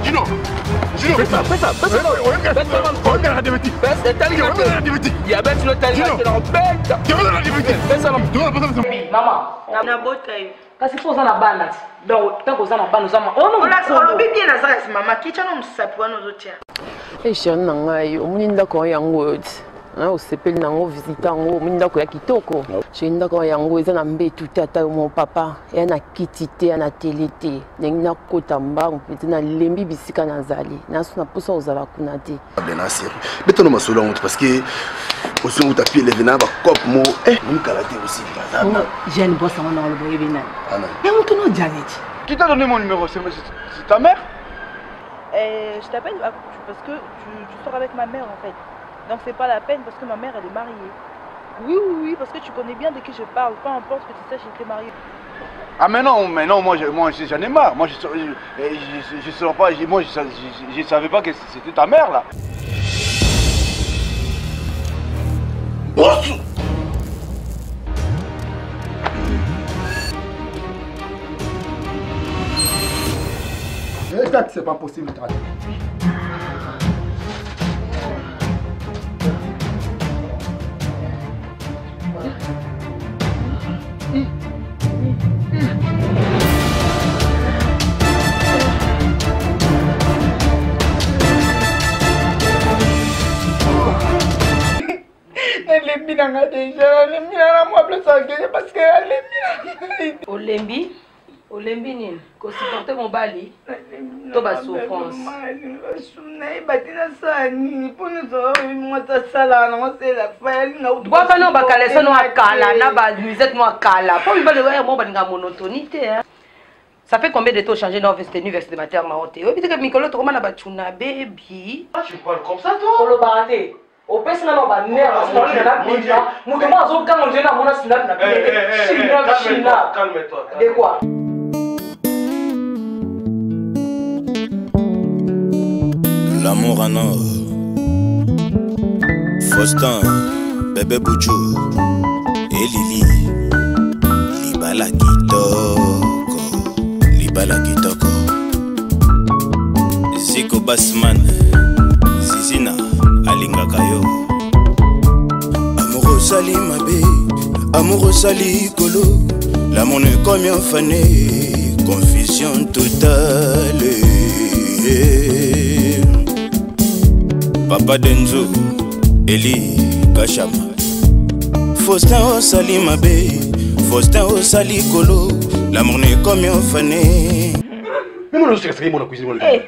Gino Gino Pesa, pesa, pesa. Mama, nabota yo kasi mpo oza na bana ti donc ntango oza na bana oza olobi bien naza kasi mama kitya na mosapi wana ozotia. E chéri na ngai, omoni ndako yango oyo ti osepeli nango, visite yango, omoni ndako ya kitoko. Chéri, ndako yango eza na mbetu te, ata yo mo papa eya na kiti te, ya na tele te. Ndenge nakota mbangu mpenza, nalembi bisika nazali naso na mposa kozala kuna te. Na série betano masolo yango te, parce que osi nguta pie eleve na bacope mo momikala te aussi. Jeune boss yango na oloba oyebi nani ya moto no Janet. Qui t'a donné mon numéro? C'est ta mère? Je t'appelle parce que tu sors avec ma mère en fait. Donc c'est pas la peine parce que ma mère elle est mariée. Oui, oui, oui, parce que tu connais bien de qui je parle. Peu importe que tu saches, j'étais mariée. Ah mais non, mais non, moi, moi j'en ai marre. Moi je sors pas, moi je savais pas que c'était ta mère là. Bossou. Exact, c'est pas possible, tata. Nalembi nanga deja, nalembi nanga mwa place akende parce que alembi nanga. Olembi, olembi nini? Kosupporte mobali to basouffrance? Nayeba te nasala nini mpo nyonso mwasi asalaka nango sela fayalinga. Bwaka no bakaleso no akala na banuisette no akala mpo mibali oyo mo balinga monotonie te. Ça fait combien de temps changer na veste, tenue vestimentaire na yo te? Oyebi te ke mikolo tokoma na bacuna bebi. Tu parles comme ça, toi? Olobaka te, opesi nga na banerf na bima moto mo azoganga nzela namona sinapi na china china. Calme-toi. De quoi? L'amour en or. Faustin, bébé Boudjou et Lili. Libala kitoko, Libala kitoko. Ziko Basman, Zizina alingaka yo. Amour osali mabe, amour osali kolo. L'amour n'est comme un fané, confusion totale. Papa Denzo, Eli Kashama. Faustin osali mabe, Faustin osali kolo. L'amour n'est comme un fané. Mais moi, je suis mon cuisine. Eh,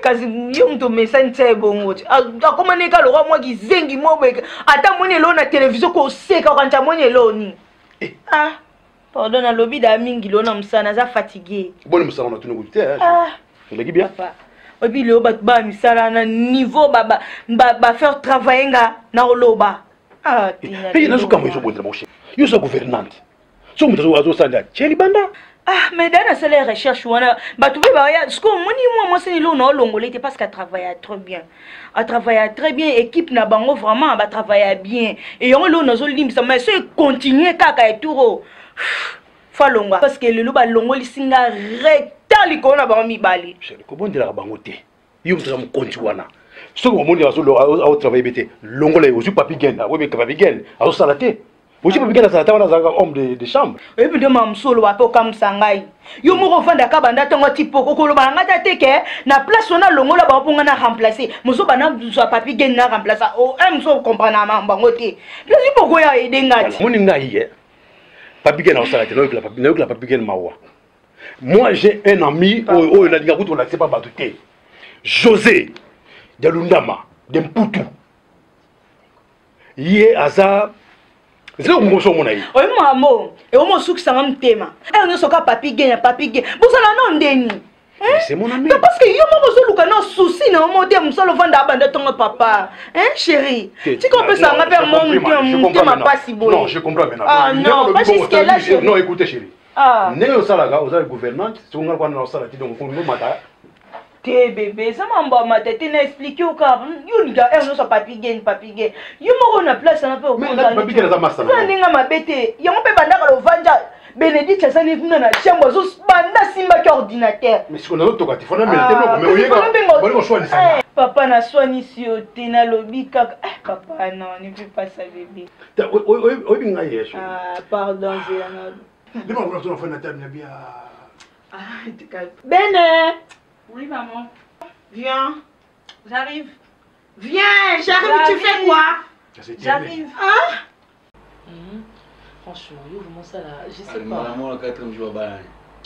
kasi yo moto omesani tia ebongo te akoma neka lokwa mwa kizengi mwa boye, ata moni eloo na televizio koseka okanisa moni eloo nini. Ah pardon, nalobi da mingi loo na mosala, naza fatigue. Boni mosala na tuni te? Ah. Eleki bien. Papa, oyebi lelo bato baya misala na niveau bafaire travailler nga na koloba. Ah, tina. Mpe nazokamwa, ezobondela moshe yo oza gouvernante, soki moto azosala tie libanda. Ah mais da nasala ya recherche wana, bato mpe baya siko omoni mwa mwasi lelo na olongola te parce qu'atravailla très bien, atravailla très bien, équipe na bango vraiment batravailla bien. E yango lelo nazolimbisa, mais so econtinue kaka eturo falongwa parce que lelo balongolisi nga retard likolo na bango mibale. Chéri, kobondelaka bango te, yo moto aza mokonzi wana. Soki omoni aotravaille be te, longola ye. Ozwi Papi Gen, oyebi Papi Gen azosala te, ozwi Papi Gen azala te wana, azalaka homme de chambre. Oyebi nde mama mosu oloba mpe okamwisa ngai. Yo moko ovandaka banda ntongo ti poko, okoloba na ngai ta te ke na place wana longola bango mpo ngai na remplace mosusu, banda zwa Papi Gen na remplace o mosusu. Okomprendre na makambo yango te, place poko ya ede ngai ti. Moni ngai ye Papi Gen aosala te, nayokela Papi Gen mawa. Moi j'ai un ami oyo oyo nalinga kutu kolakisa pa bato te, José de Lundama de Mputu. Ye aza zela komongo omona ye. Oyebi makambo eomo osukisanga motema ere nyonso ka Papi Gen ya Papi Gen, bozala no ndeni. C'est mon ami. Non, parce que yo moko ozoluka na souci na yo mo te, mosala ovanda abanda ntongo papa, hein chéri, tika opesanga mpe mo motema pasi boye. Non, je comprends maintenant. Ah non, pas jusque là, chéri. Non, écoutez chéri. Ah. Ndenge osalaka, oza gouvernante, soki ngai kwana osala ti, donc omata. Te bebe, eza mambo ya mata te, na explike yo kaka. Yo olinga heure nyonso Papi Gen, Papi Gen. Yo moko na place wana mpe Papi Gen aza masta na oza ndenge mabe te, yango mpe bandaka lovanja. Benedicte aza ne kuna na chambre azobanda asimbaki ordinateur. Mais sikoyo nazotoka te fona mela te biloko mais oyeka bali koswanisa nga. Eh, papa naswanisi yo te nalobi kaka eh, papa non ne fais pas ça bébé. Oyebi ngai yesu. Ah pardon zela na. Ndima kuna tona fana table na bia. Ah, Bene. Oui maman. Viens. J'arrive. Viens, j'arrive, tu fais quoi? J'arrive. Hein? Mmh. Franchement, yo vraiment ça là, je sais pas. Maman, le quatrième jour, bah.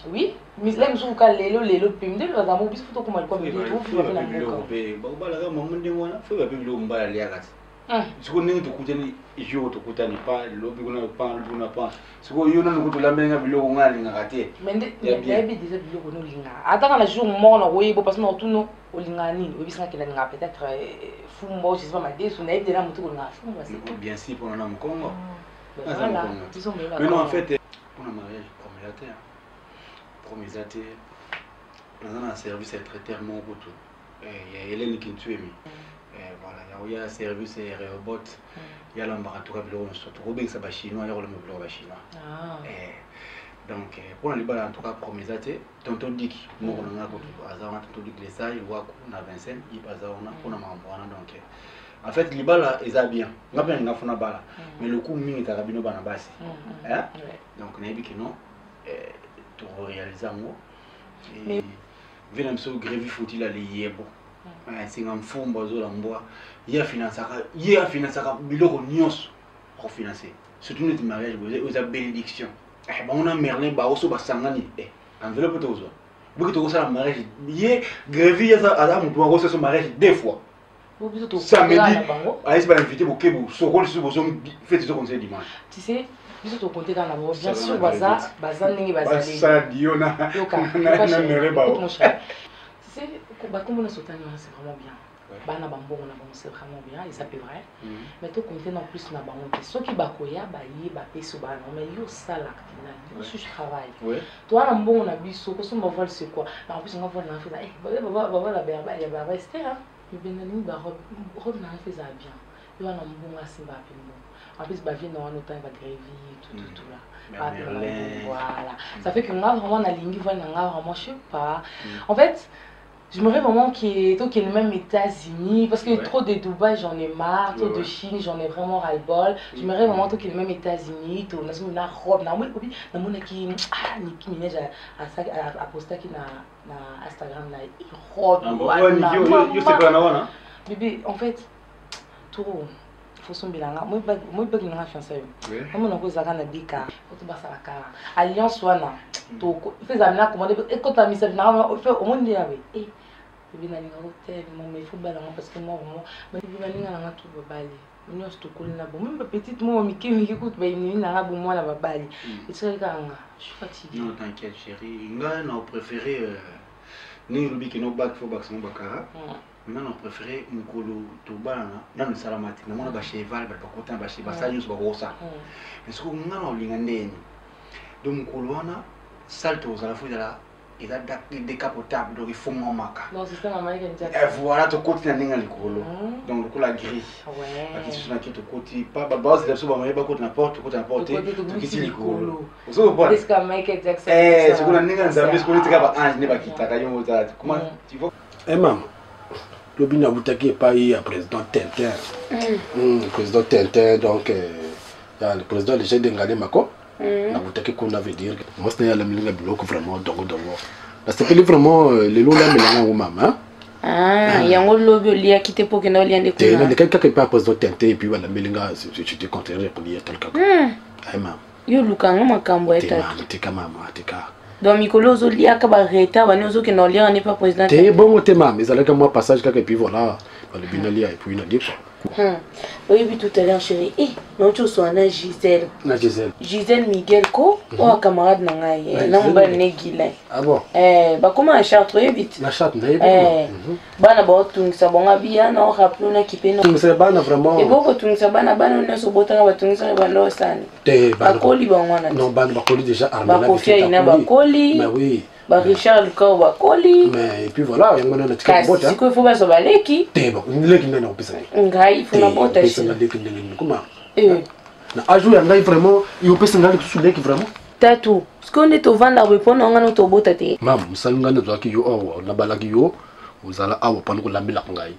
Oui, mais là, nous sommes lelo lelo pe ndelo baza mo biso to koma kwa biloko to na mboka. Bakobalaka mama ndenge wana fo bape biloko mobali aliaka ti sikoyo ndenge tokutani jour tokutani pa lobi kuna pa lobi kuna pa sikoyo yo nanu kutu olambeli nga biloko nga nalingaka te mais nayebi deja biloko nolingaka ata kaka na jour moko nakoyeba parce que nakotuno olingaka nini oyebisi nga ke nalingaka peut-être euh, fumba je sais pas madesu nayebi deja motu kolingaka fumba c'est tout bien sûr mpona na mokongo voilà mais non en fait mpona mariage promesa te promesa te naza na service ya traiteur moko kutu eh, ya Hélène Kintuemi eh, voilà ya oya service ya Rehoboth mm. yalambaka tuka biloko nyonso tokobengisa ba chinois ya kolamba biloko ba chinois ah. eh, donc mpona libala en tout cas promesa te tonton Dick moko na nga kutu aza wana tonton Dick Lesai waku na Vincent ye mpe aza wana mpona makambo wana donc en fait libala eza bien nga mpe nalinga fona bala mais lokumu mingi ezalaka bino bana basi donc nayebi ke non tokorealise yango vie na biso grevi futila liyebo nsinga mfumba azola mbwa ye afinansaka ye afinansaka biloko nyonso akofinanse surtout neti mariage boye eza bénédiction eh, bango na merlin baoso basangani eh, enveloppe tokozwa boki tokosala mariage ye grevi aza motu akosala mariage deux fois samedi ayesi bainvité boke bosokoli lisusu bozongi fete ezokonse dimanche tu sais biso tokonte kaka na bango bien sûr baza baza ndenge bazalisala dio na mere bao tu sais bakombo nyonso otangi wana c'est vraiment bien bana bambongo na bango c'est vraiment bien eza mpe vrai mm. mais tokonte non plus na bango te soki bakoya baye bapesi bana mais yo osalaka tina yo susu travail toa na mbongo na biso kosomba voile c'est quoi en plus nga voile na feza eh, bavala ya berba ester Bebe nalingi ba robe robe na nga mpe ezala bien yo wana mbongo asimba mpe mbongo en plus ba vie na wana otanga ba grevi tout tout tout là voilà ça fait que nga vraiment nalingi voile na nga vraiment je sais pas en fait J'aimerais vraiment qu'il y ait même États-Unis, parce que ouais. trop de Dubaï, j'en ai marre, trop ouais, de Chine, j'en ai vraiment ras-le-bol. J'aimerais vraiment qu'il y ait même États-Unis, tout, na robe, na na ki ah Nicki Minaj a posté qui na na Instagram na robe wana yo sepela na wana bébé en fait trop faut sombela nga moi bag na nga fiancé yo omona ko ezalaka na dika oto basalaka alliance wana to feza na commande ekota misa na fe omoni nde yawe eh bébé nalinga ko tellement mais faut bala nga parce que moi vraiment bébé balinga na nga tout babali nyonso tokoli na bango meme bapetite moko mike mike kutu baenemi na nga bomwana babali mm. etikali kaka nga je suis fatigué non t'inquiète chérie nga na préféré euh, ndenge olobi kino bak fo bakisa ngo bakara mm. nga na préféré mokolo tobalana nanu esalama te namona bacheval bato bakotana basala nyonso bakokosala mais soko nga na olinga ndeni donc mokolo wana sale tokozala fo ezala eza décapotable donc efongwamaka eh, voilà tokoti na ndenge ya likolo hmm. donc lokola gris bakiti biso na ke tokoti bazela biso bamaye bakota na porte tokota na porte tokiti likolo ozokoprendre sikoyo na ndenge ya nzambe sikoyo netika ba ange nde bakitaka yo motala comment hmm. tu vois eh mama lobi nabutaki epai ya président tintin hmm. Président tintin donc euh, ya le président léger de ngalema ko mm. Nakutaki kuna veut dire mwasi naye alamelinga biloko vraiment dongo dongo nasepeli vraiment euh, lelo olamelanga yango mama. Ah, ah. Yango lobi oliaki te mpo okenda olia nde kuna nalekaki kaka epai ya président tente epuis balambeli nga j'étais contraire ya kolia tala kaka hmm. Ay mama yo olukanga makambo ya tatu tika mama tika. Donc mikolo ozoliaka baretard bani ozokenda oliaka nde pa président te bongo te mama ezalaki mwa passage kaka epuis voilà balobi nalia epuis nalie quoi. Hmm. Oyebi tout à l'heure chérie eh, nauti oswana na Gisèle. Na Gisèle. Gisèle Miguel ko mm -hmm. Oyo camarade na ngai eh, na mobali ne Guilain. Ah bon. Eh, bakoma na Chartres oyebi ti. Na Chartres nayebi. Eh, mm -hmm. Bana baotungisa bango abiya na orappele na kipe no. Tungisa bana vraiment. Eboko tungisa bana bana nyonso obotaka batungisaka banda osani. Te bana. Bakoli bango wana. Non bana bakoli déjà armée. Bakofia ina bakoli. Mais oui. Ba Richard Lukau bakoli. Mais et puis voilà, yango wana natika kobota. Kasi sikoyo faut bazwa baleki. Te bon, leki nani akopesa ngai? Ngai faut nabota shi. Ngai leki ndenge nini? Comment? Eh. Na age ya ngai vraiment, yo opesa ngai lisusu leki vraiment? Tatu, sikoyo nde tovanda boye mpo na nga no tobota te. Mama, mosali ngai nazwaki yo awa, nabalaki yo, ozala awa mpona kolambelaka ngai.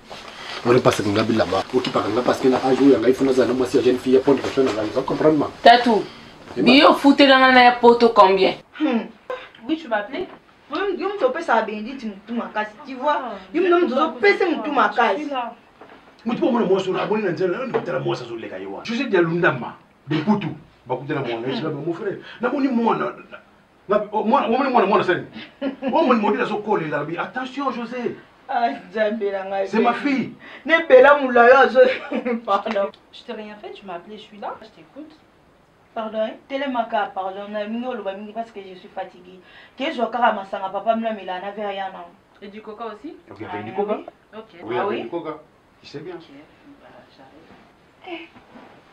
Wana mpasi ngai bilamba, okipaka ngai parce que na age oyo ya ngai funa azala na mwasi ya jeune fille ya prendre soin na ngai, oza comprendre ma? Tatu, biye ofutela ngai na ya poto combien? Oui, tu m'appelais? Yo moto opesaka Benedicte motu makasi, tu vois? Yo moto ozopesa motu makasi. Motu mpo omona mwasi oyo amoni na nzela, tala mwasi azoleka ye wana. José Dialundama. Beputu bakutana mwana esika mon frère namoni mwana omoni mwana mwana sani omoni modele azokolela bi attention José. Ah, Nzambe na ngai. C'est ma fille. Nebela mulayo azo pardon. Je t'ai rien fait, tu m'as appelé, je suis là, je t'écoute. Pardon, hein? Telemaka, pardon, na mingi oloba mingi parce que je suis fatiguée. Kezwa kaka masanga papa mino amela na verre ya nango. Et du coca aussi? Ok, avec du coca. Ok. Oui, avec du coca. Tu sais bien. Ok, bah j'arrive.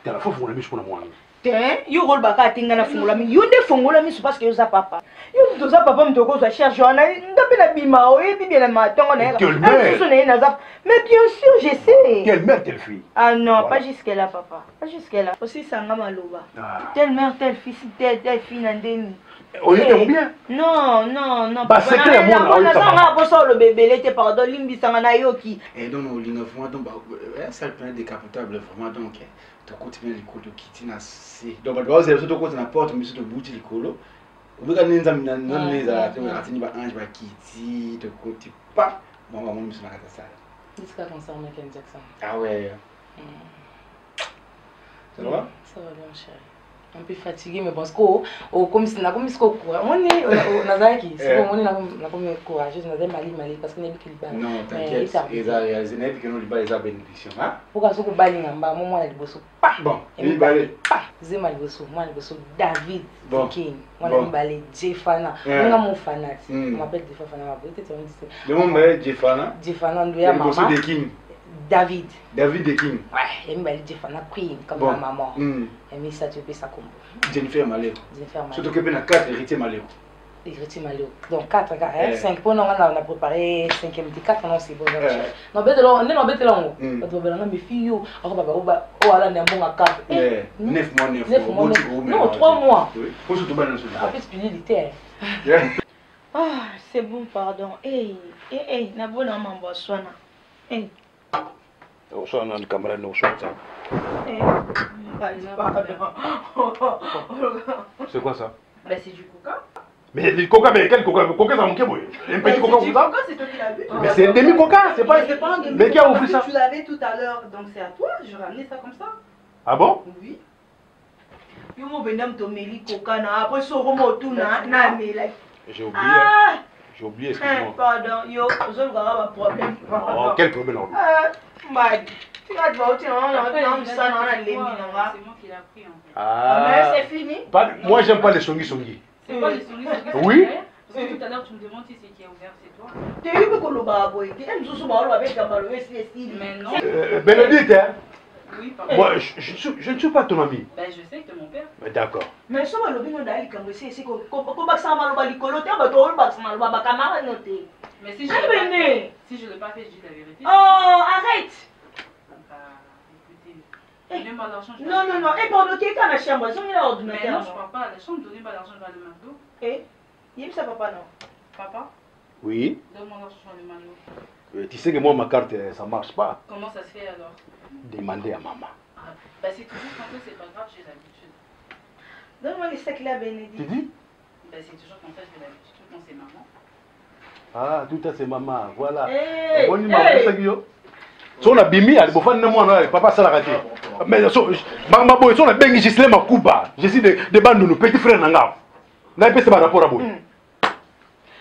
Tala, faut fungola miso mpona mwana. Te, yo kolobaka ate ngai nafungola miso. Yo nde fongola miso parce que yo oza papa. Yo moto oza papa moto okozwa charge wana nga mpe nabima oyebi bien na matongo na ye. Quelle mère? Mosusu na ye naza. Mais bien sûr, je sais. Quelle mère, telle fille? Ah non, Voilà. pas jusque là papa. Pas jusque là. Osisanga maloba. Ah. Telle mère, telle fils, telle telle fille na ndeni. Oyebi yango bien? Non, non, non. Ba secret ya mwana, oyebisa Nazanga mama. posa oloba ebele te pardon, limbisanga nayoki. Eh, donc olinga vraiment donc sale pena décapotable vraiment donc tokoti pena likolo tokiti na se donc bato bazela biso tokoti na porte biso tobuti likolo obika nde nzambe nzambe nde ezalaka te atindi ba ange bakiti tokoti pa bango bamoni biso na kati ya sale. Jusqu'à concert Michael Jackson. Ah ouais. Ça va? Ça va bien chérie. Un peu fatigué mais bon siko okomisi nakomi siko courage omoni nazalaki siko omoni nakomi courageuse nazali mali mali parce que nayebi ke libala. Non, t'inquiète, eza réalisé nayebi ke no libala eza bénédiction. Hein? Poka soki obalinga mba mo mwana liboso pa. Bon, mibale. Pa zema liboso mwana liboso David Bon. King mwana Bon. mibale Jefana. Yeah. Nga mo fanat. On m'appelle des fois Fana ma peut-être on dit Le mot mibale Jefana. Jefana ndoya Liboso mama. de King. David. David de King. Ouais, ya mibale Jefana Queen comme Bon. ma maman. Ya misato epesa kombo. Jennifer Maleko. Jennifer Maleko. Surtout que na 4 héritier Maleko. Héritier Maleko. Donc 4 gars, hein, Eh. 5 pour non on a préparé 5e dit 4 non c'est bon. Eh. Non betelo, non betelo ngo. Bato babelanga mes filles yo, ako baba oba o ala na mbonga 4. Eh, 9 mois 9 9 mois. Non, 3 mois. Oui. Faut surtout pas nous En plus pilili te. Yeah. Ah, c'est bon, pardon. Hey, hey, hey, nabona mambo ya swana. Hey. Oswana na camarade na oswana. Hey. Pardon. C'est quoi ça? Bah c'est du coca. Mais le coca, mais quel coca? Coca, c'est un moquet, un petit coca C'est comme du ça? coca, c'est toi qui l'as bu. Mais c'est un demi-coca, c'est pas. Mais c'est pas un demi-coca. Mais qui a offert ça? Tu l'avais tout à l'heure, donc c'est à toi. Je ramenais ça comme ça. Ah bon? Oui. Yo mo benda mtomeli coca na après soro motuna na mela. J'ai oublié. Ah! J'ai oublié, excuse-moi. Pardon, yo, ozolukaka ba problème. Oh, quel problème là? Ah, mbadi. Tika tu vas au tien, on a on ça na lembi na nga. C'est moi qui l'ai pris en fait. Ah. Mais c'est fini. Pas, moi j'aime pas les songi songi. C'est quoi les songi songi? Oui. Parce que tout à l'heure tu me demandes si c'est qui a ouvert, c'est toi. Te yo koloba boye te. Mzuzu ba oloba beka balo esi esi. Mais non. Bénédicte, hein? Oui, pardon. Moi, je ne suis pas ton ami. Ben, je sais que t'es mon père. Mais d'accord. Mais so balobi no dali kambo esi esi ko ko bakisa maloba likolo te bato oyo bakisa maloba bakamara no te. Mais si je Ah, l'ai pas Béné. fait, si je l'ai pas fait, je dis la vérité. Oh, arrête. Bah, écoutez, donnez-moi l'argent. je vais Non, non, non. Eh, pardon, qui est dans la chambre? Ils ont mis l'ordinateur. Mais non, je pars pas à la chambre. Donnez-moi l'argent, je vais aller au McDo. Eh, il ça papa non? Papa? Oui. Donne-moi l'argent, je vais aller au McDo. Tu sais que moi, ma carte, ça marche pas. Comment ça se fait alors? Demandez à maman. Ah, bah c'est toujours comme ça, c'est pas grave, j'ai l'habitude. Donne-moi les sacs là, Bénédicte. Tu dis? Bah c'est toujours comme ça, j'ai l'habitude. Tout le temps, c'est maman. Ah, tout ça c'est maman, voilà. Hey, Bon, hey. So na bimi ali bofani na mwana papa salaka te. Mais so mama boy so na bengi Gislain Makuba, je suis de Bandundu, petit frère na nga. Na pesa ba rapport boy.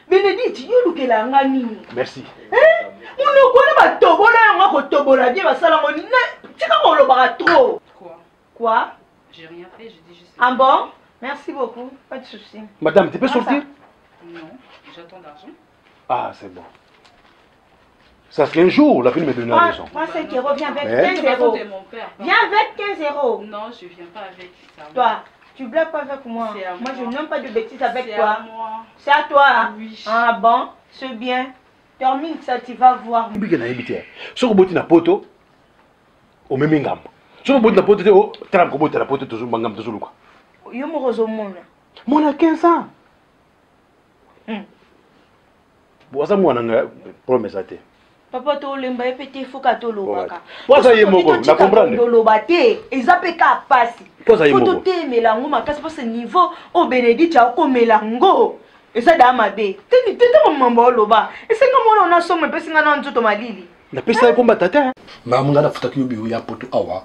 Bénédicte, yo lukela nga nini? Merci. Eh? Munoko na batobola yango kotobola bien basala ngo nini? Tika kolobaka trop. Quoi? Quoi? J'ai rien fait, je dis juste. Ah bon? Merci beaucoup, pas de souci. Madame, tu peux sortir? Non, j'attends d'argent. Ah, c'est bon. Ça serait un jour, la fille me donnera raison. Prends 5 euros, viens avec 15 euros. Viens avec 15 euros. Non, je viens pas avec ça. Toi, tu blagues pas avec moi. Moi, je n'aime pas de bêtises avec toi. C'est à C'est à toi. Oui. Ah bon, c'est bien. Termine ça, tu vas voir. Bige na yebite. Soko boti na poto, omemi ngambo. Soko boti na poto te, o tala ko boti na poto toujours ngam toujours luka. Yo moko ozomona. Mwana 15 ans. Bo aza mwana nga problème eza te. Papa tolemba ye mpe te foka tolobaka. Po aza ye moko na comprendre. Toloba te eza mpe ka pasi. Po aza ye moko. Faut totemela yango makasi parce niveau oyo Benedicte akomela yango eza daa mabe. Te te ntango mambo oloba esenga mwana ona somo epesi nga na nzoto malili. Napesa ye komba tata. Mamu nga nafutaki yo biyo ya poto awa.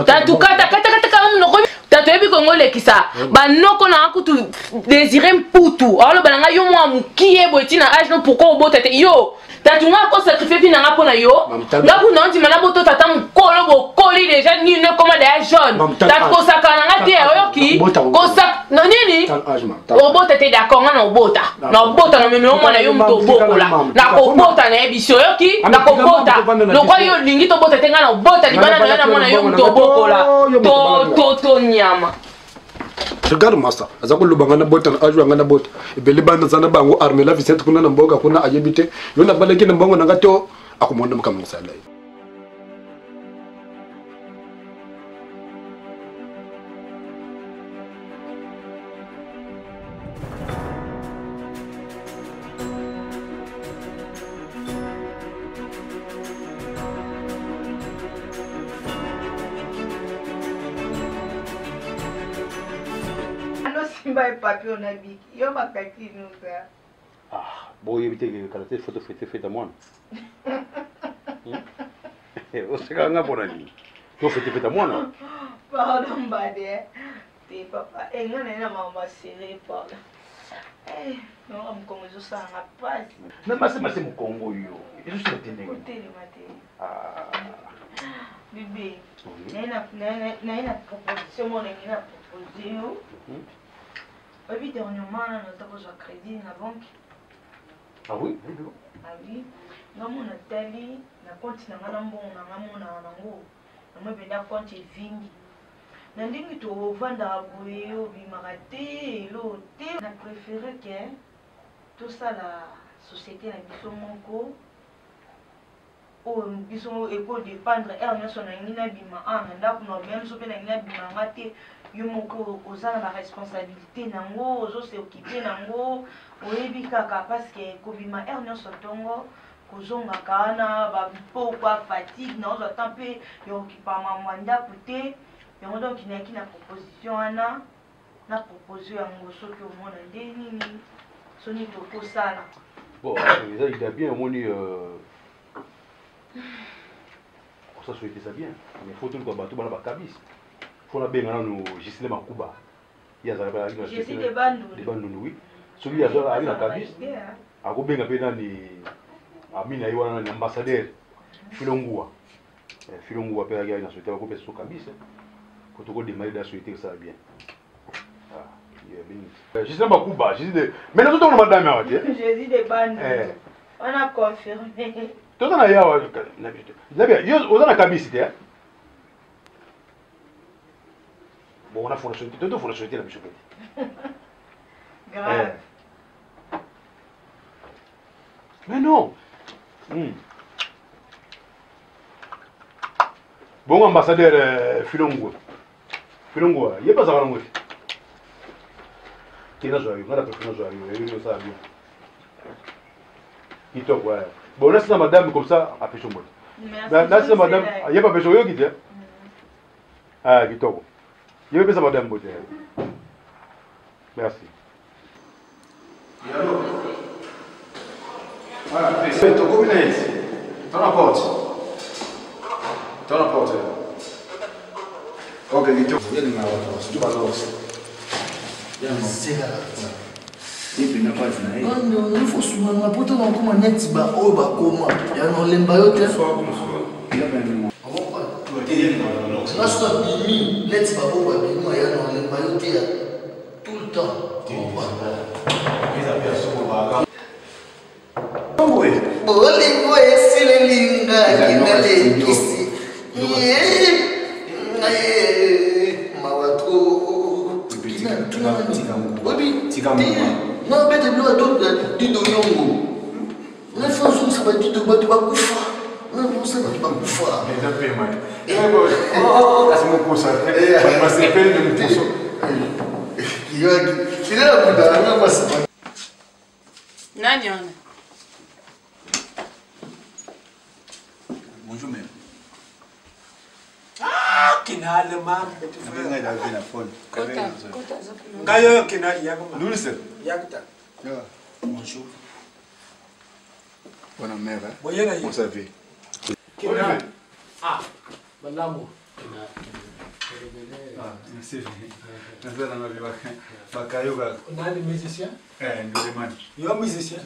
Tatu kata kata kata kaka monoko tatu oyebi kongo olekisa banoko na nga kutu désiré mputu aoloba na nga yo mwa mokie boye ti na age no pourquoi obota te yo tatu nga akosacrifie vi na nga mpo na yo nga kuna ondima na boto tata mokolo bokoli deja nini ekoma deya jaune tatu kosakana na nga te oyoki na nini obota te d'accord nga na obota na obota na memi omwana yo moto obokola nakobota nayebisi oyoki nakobota lokwa yo olingi tobota te nga na obota libanda na yo na mwana yo moto obokola to to nyama Regarde moi ça. Aza koloba nga na bota na age nga na bota. Ebele bana za na bango armela Vicente kuna na mboka kuna ayebi te. Yo na balaki na mbongo na nga to akomona makambo mosala ye. Simba papier on a biki. Yo makati nous ça. Ah, boyebi te kala te foto fete fete mwana. Oseka nga mpona nini? To fete fete mwana. Pardon mbade. Te papa, eh nga na na mama serré pardon. Eh, non mokongo ezosala nga pasi. Na mase mase mokongo yo. Ezosala te ndenge. Otelema te. Ah. Bébé, naye na proposition moko nalingi na propose yo. Oyebi dernièrement wana naza kozwa crédit na banque. Ah oui? Ah oui. Nga mona tali na compte na nga na mbongo na nga monaka nango. Namoni mpenza compte evimbi. Na ndenge tovandaka boye obimaka te elo te. Na préfère ke tosala société na biso moko oyo biso eko dépendre heure nyonso nalingi nabima awa na ndako na meme so mpe nalingi nabima nga te yo moko oza na baresponsabilité nango ozo s'occupe nango oyebi kaka parce que kobima heure nyonso ntongo kozongaka wana bapokwa fatigue naozwa temps mpe ya kokipa mambo ya ndako te yango donc nayaki na proposition wana na propose yango soki omona nde nini soni tokosala. Bon, eza idée bien omoni osa souhaiter ça bien mais faut toluka bato bana bakabisi faut nabenga nanu Gisele Makuba ye azalaki de Bandundu oui soki azalaki na kabisi akobenga mpe nani ami na ye wana nani ambassadeur Filonguwa Filonguwa mpe azalaki na société bakopesa so kabisa po tokodemare da société esala bien. Gisèle Makuba, Gisèle de... Mais nous sommes madame awa te. Jésus de Bandundu. On a confirmé. Toza na yawa nabi yo oza na kabisi te. Bon, on a fondé société, toto fondé société na biso pe. Grave. Mais non. Bon ambassadeur Filongo. Filongo, ye pas azalaka nango te. Te nazwa yo, nga na préfère nazwa yo, eyebi osala bien. Kitoko, ouais. Bon, nasi na madame comme ça, apesi yo mbote. Nasi na madame, ye pa apesi oyoki te. Ah, kitoko. Ye pesa madame mbote. Merci. Voilà, tokomi na ye. Tona porte. Tona porte. Ok, kitoko. Il faut sungana po tona okoma neti baoyo bakoma ya na olemba yo te nga so abimi neti baoyo babima ya na olemba yo te ya tout le temps. Bolingo esilelinga kinalekisi mawa trop nabete bilo dido yongo nafa ozongisa badido bato bakufa nazosa bato bakufa kasi mokosa basepeli na mokoso. Kinala kudanga masi. Nani wana? Bonjour mère. Ah, kinale mam petit frère. Ngai davi na phone. Kota, kota zokuna. Ngai oyo kinale yakuma. Dulce. Yakuta. Bonjour. Bonne mère. Hein? Boye na ye. On savait. Kinale. Ah, malamu. Ah, merci. Naza na ngabi bakayoka. Nani musicien? Eh, Ndolemani. Yo musicien?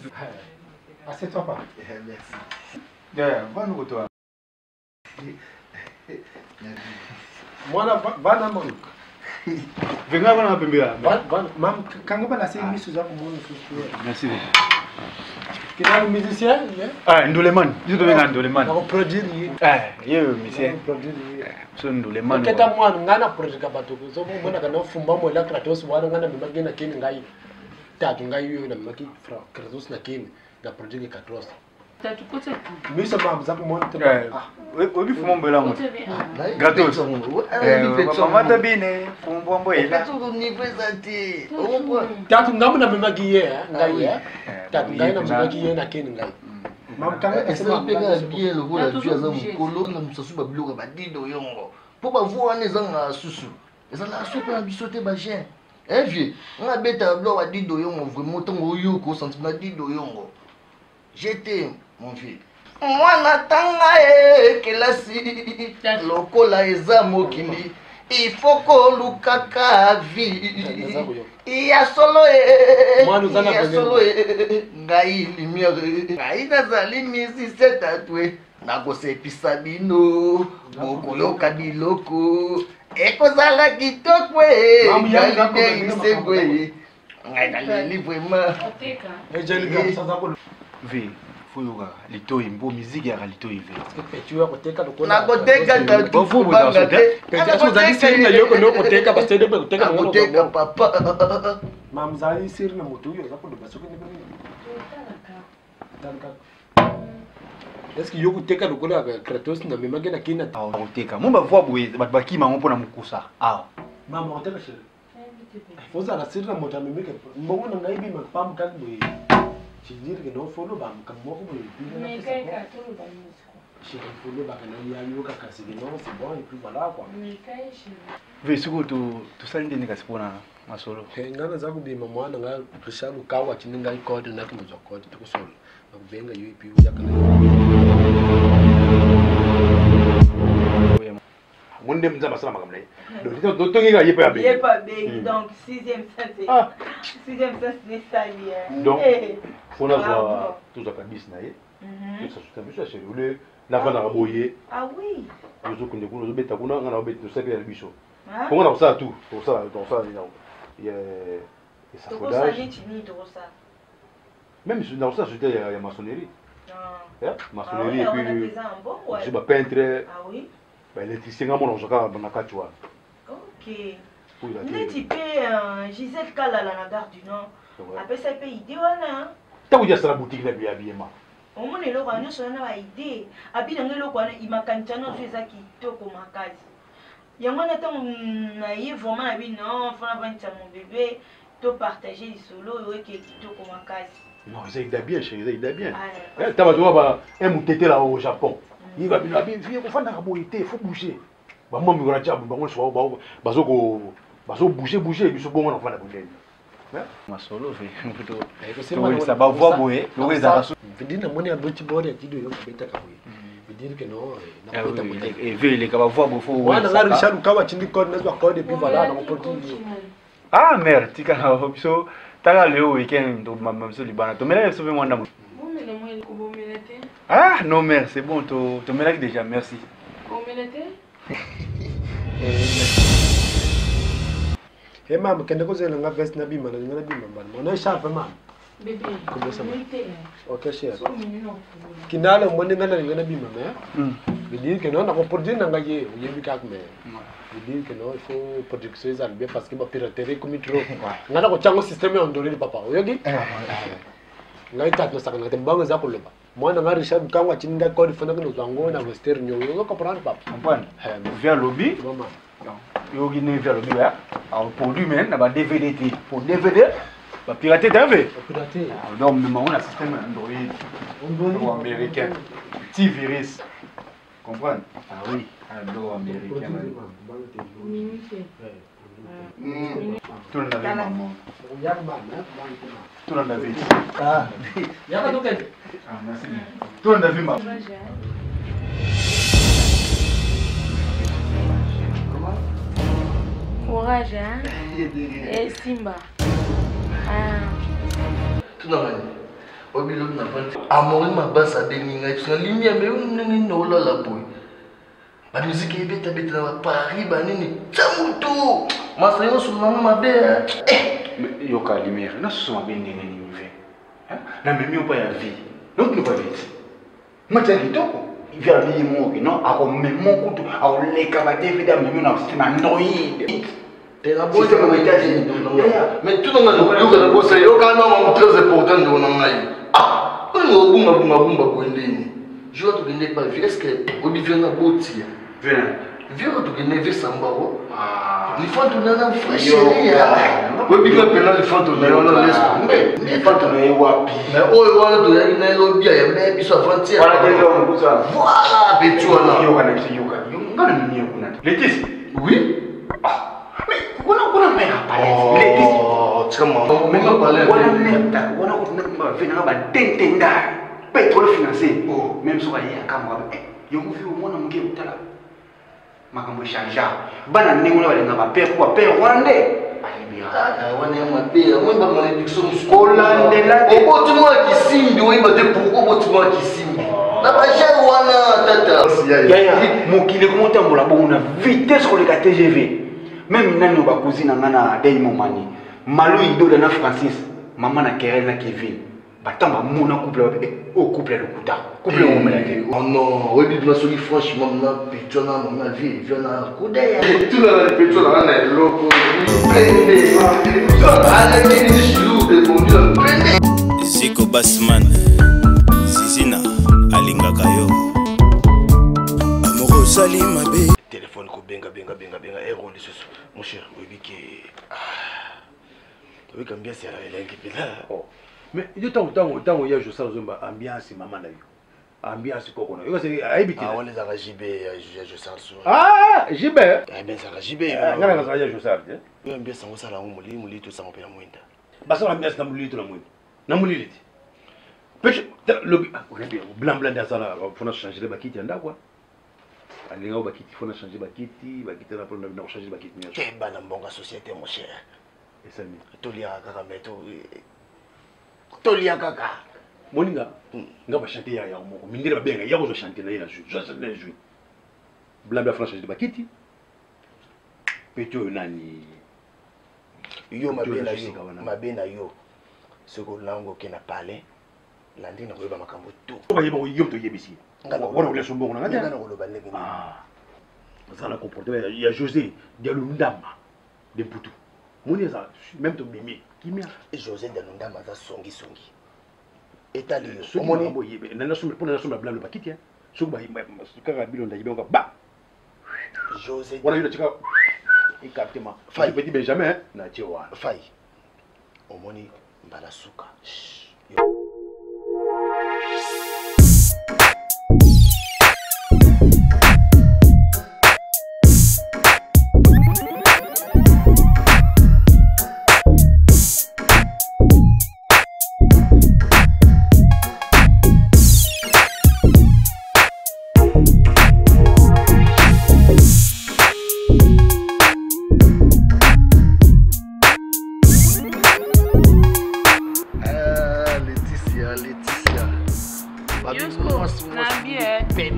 Assieds-toi pas. Merci. Yeah, vana kutoa. Mwana vana mama. Venga vana pembea. Vana mam kanga bana se misu za kumona susu. Merci. Kinale musicien? Ah, Ndolemani. Biso tobenga Ndolemani. Nako produire ye. Eh, ye musicien. Produire ye. So Ndolemani. Oketa mwana ngana produire ka bato. So mona kana fumba mo la Kratos wana ngana mimaki na kini ngai. Tatu ngai yo na mimaki fra Kratos na kini na produire Kratos. Tatu kota. Miso mam za kumona te. Eh, oyebi fuma mbela ngo. Gratos. Mama tabine, fumba mbela. Tatu ngambo na mimaki ye, ngai ye. Tatu ngai na mimaki ye na kini ngai. Mam kanga esali mpe kaka bien lokola vi aza mokolo na mosusu babiloko badido yongo mpo bavoi wana ezanga susu ezalaka so mpe na biso te bajeune e vie nga abetaka biloko badido yongo vraiment ntango oyoka osantime na dido yongo jete mon vieux mwana tanga e kelasi lokola eza mokili ifo kolukaka vi ya solo e ya solo e ngai lumière ngai nazali musicien tatue nakosepisa bino bokoyoka biloko ekozala kitoko e ngai lumière e ngai naleli vraiment Ve, foyoka litoi mpo miziki yaka litoi ve. Nakoteka nakoteka papa. Mamzali siri na moto oyo aza koloba soki ndenge nini. Est-ce que yo koteka lokola Kratos na memaki na kina? Koteka. Mo bavoi boye bato bakima yango mpona mokusa awa. Mama koteka chérie. Fozala siri na moto amemiki mbongo na ngai bima pambu kaka boye. Je dire que non folo ba makambo moko boye. Chérie folo ba kana ya yoka kasi que non c'est bon et puis voilà quoi. Ve sikoyo tosali ndeni kasi mpona masolo. Ngai naza kobima mwana ngai Richard Lukawa atindi ngai code naki nozwa code tokosolola nakobenga yo epuis oyaka na ngo nde nzambe asala makambo na ye donc tongeka ye mpe abengi ye mpe abengi donc sixième sens sixième sens nesali donc fo nazwa tozwaka bis na ye tosasuta biso ya chéri ole navandaka boye ozokende kuna ozobeta kuna nga naobeta tosala mpe ya biso kongo na kosala tout tokosala tokosala nini yango esakodage même na kosala société ya maçonnerie maçonnerie et puis biso bapeintre baélectricien nga mona kozwaka na kati wana neti mpe Gisèle Kalala na gare du Nord apesaki mpe idée wana ntango ye asala boutique na biya biyema omona eloko wana nyonso wana baide abi nanga eloko wana makanisi wana ozwi eza kitoko makasi yango wana ntango na ye vraiment na bi non fona vandisa mon bébé topartage lisolo oyo eke kitoko makasi. Non, eza ida bien chéri, eza ida bien. Ta bato oyo ba motetela au Japon ye babino abi vie kofandaka boye te, faut bouger. Bamwa mikolo ya diable bango nyonso bazo bouger bouger biso bongo na kofanda bondeni. Masolo ve towelisa bavoi boye loko ezalaka. Veut namoni aboti bord ya tido yo babetaka boye. Veut dire que non nakobeta boye. Ve eleka bavoi boye fo. Wana nga Richard Lukawa atindi code nazwa code et puis voilà nakoproduire. Ah mère, tika na biso tala leo week-end tobima biso libana tomelaki biso mpe mwa ndambo. Ah non mère, c'est bon, tomelaki déjà, merci. He mama kende kozela nga veste nabima nalinga nabima mbala mona echarpe mama. Ok cher. Kinala omoni nga nalinga nabima mais veut dire que non nakoproduire na ngai ye oyebi kaka mais veut dire que non il faut production ezala bien parce que bapiraterie ekomi trop. Ngai nakotyango système ya ondorili papa oyoki ngai tatu nasakanaka te mbango eza koloba mwana nga Richard Bukango atindi ngai code fonaki nozwa yango na Western Union ozo comprendre papa. Comprendre. Via lobby. Mama. Yoki nevi alobi ba produit mais na ba DVD te. Pour DVD ba pirater t'as vu? Pirater. Donc même on a système Android. Ou américain. Petit virus. Comprendre? Ah oui, ado américain. Tout le monde avait maman. Tout le monde avait. Ah. Ah, merci. Tout le monde avait maman. Courage, hein? Eh, Simba. Ah. Tuna ngai oyebi lobi na vandi amori mabasa abengi ngai biso nalingi ya meyo ndenge nini olala boye bamiziki ebetabeta na baparis banini tya motu masa nyonso nanga mabe yoka lumière nasusu mabe ndenge nini ve namemi yo mpa ya vie notunuka beti matya kitoko vie alobi ye moko ke non akomema kutu akoleka ba dvd amemi na système android mais tout nanga yoka na bosa yoka na mamu très important ndeko na ngai ah oyo obunga bunga bumba boye ndeni jour tokende pa vie est ce que oyebi vie na botia vie oyo tokende vie sambao lifanto na na vrai chéri oyebi nga mpena lifanto na yo na laisse tomber lifanto na ye wapi mais oyo wana toyaki na ye lobi ayambe biso avant-hier voilà petit wana yoka na biso yoka nga na mimi kuna letisi oui mais kuna kuna mère palais letisi tika mama mema palais wana mère ta wana kuna ba vena ba tentenda pétrole financier même soka ye akamwa yo movi omwana moke otala makambo echangea bana ndenge wana balinga bapere po bapere wana nde wana ya mabe omoni bamalédiction mosukolandela oboti mwana kisimbi oyeba te pourkoi oboti mwana kisimbi na bagere wana tata yaya mokili ekomotambola bongo na vitesse koleka tgv meme nani oyo bakuzi na ngai na dei momani malu idola na francis mama na kerel na kevin batango bamona couple babe oyo couple ya lokuta couple ewumela te oh non oyebi bina soki franchement na pecho na mama vie vie na kude tuna na pecho na na eloko Ziko Basman Zizina alingaka yo Amour osali mabe telefone kobenga benga benga benga ero lisusu mon cher oyebi ke oyoki ambiance ya elengi mpenza oh. mais yo ntango ntango ntango ya josala ozomba ambiance mama na yo ambiance koko na yo kasi ayebi te ah, wana ezalaka jb ya josal ah jb eh, ezalaka jb eh, nga na kazalaka ya josal te yo ambiance yango osala yango molili molili tosango mpe na mwinda basala ambiance na molili to na mwinda na molili te peshe lobi ah, oyebi blanc blanc nde asala mpona changer bakiti ya ndako alinga oyo bakiti fona changer bakiti bakiti na mpona na kochanger bakiti nyonso keba na mbongo ya société mon cher esali toliaka kaka me tolia kaka moninga nga bachante ya yango moko mindele babenga ya kozwa chante na ye na jui zwa chante na jui blabla fona changer bakiti peti oyo nani yo mabe na yo mabe na yo soki olango oke na palais landi na koyeba makambo tout bayeba yo moto oyebisi wana kolia so mbongo na nga te koloba ndenge aza na comportement ya josé dialundama de mputu moni eza même tobimi kimia josé dialundama aza songisongi etali yo omoni mpona nasomba blalo bakiti soki kaka bino ndayibi yango ba josé wana yo natika écartement fai petit benjamin na tie wana fai omoni mbala suka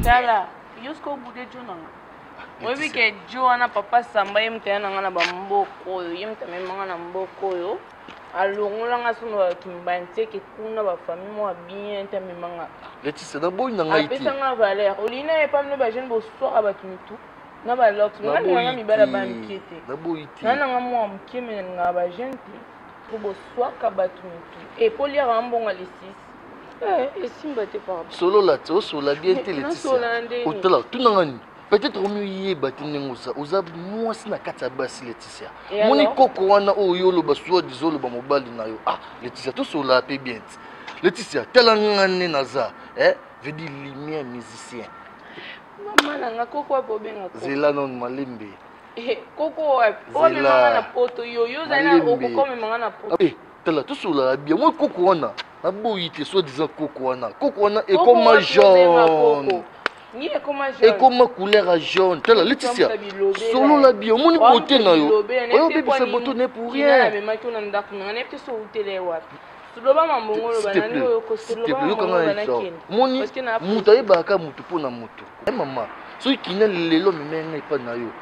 Tala, yo sikoyo obude jo na nga oyebi ke jo wana papa samba ye moto aya na nga na bamboka oyo ye moto amema nga na mboka oyo alongola nga sono bato mibanteke kuna bafamille moko ya bien te amema nga letise naboyi na ngai te apesa nga valeur olingi na ye pa bino bajeune boswaka bato mitu na balox nga nalingaka mibali ya bana mike te naboyi te nga nanga mwa moke me nalingaka bajeune te po boswaka bato mitu e po liaka mbongo le 6 esimba te pardon solola te osola bien te Leticia otala tuna ngani. Peut-être omiyeba te ndenge oza, oza mwasi na kati ya basi Laetitia. Moni koko wana oyo yo oloba soit disant oloba mobali na yo. Ah, Laetitia tosolola pe bien ti. Laetitia, tala nga nde naza, eh, veut dire lumière musicien. Mama na nga koko wapi obenga koko? Zela nanu malembe. Eh, koko wapi? Oyo amema nga na poto yo, yo ozali na okoki omema nga na poto. Eh, tala tosololaka bien. Moi koko wana naboyi te soit disant koko wana. Koko wana ekoma jaune. Ekoma couleur ya jaune. Tala Laetitia, solola bien. Omoni beauté na yo. Oyo obebisa beauté ne pour rien. Amemaki yo na ndako na nga, nayebi te soki outela ye wapi. Loba mambongo oloba nani oyo kosoloba yokanga na moni moto ayebaka moto mpo na moto. Eh mama, soki kina lelo amemaki ngai epai na yo,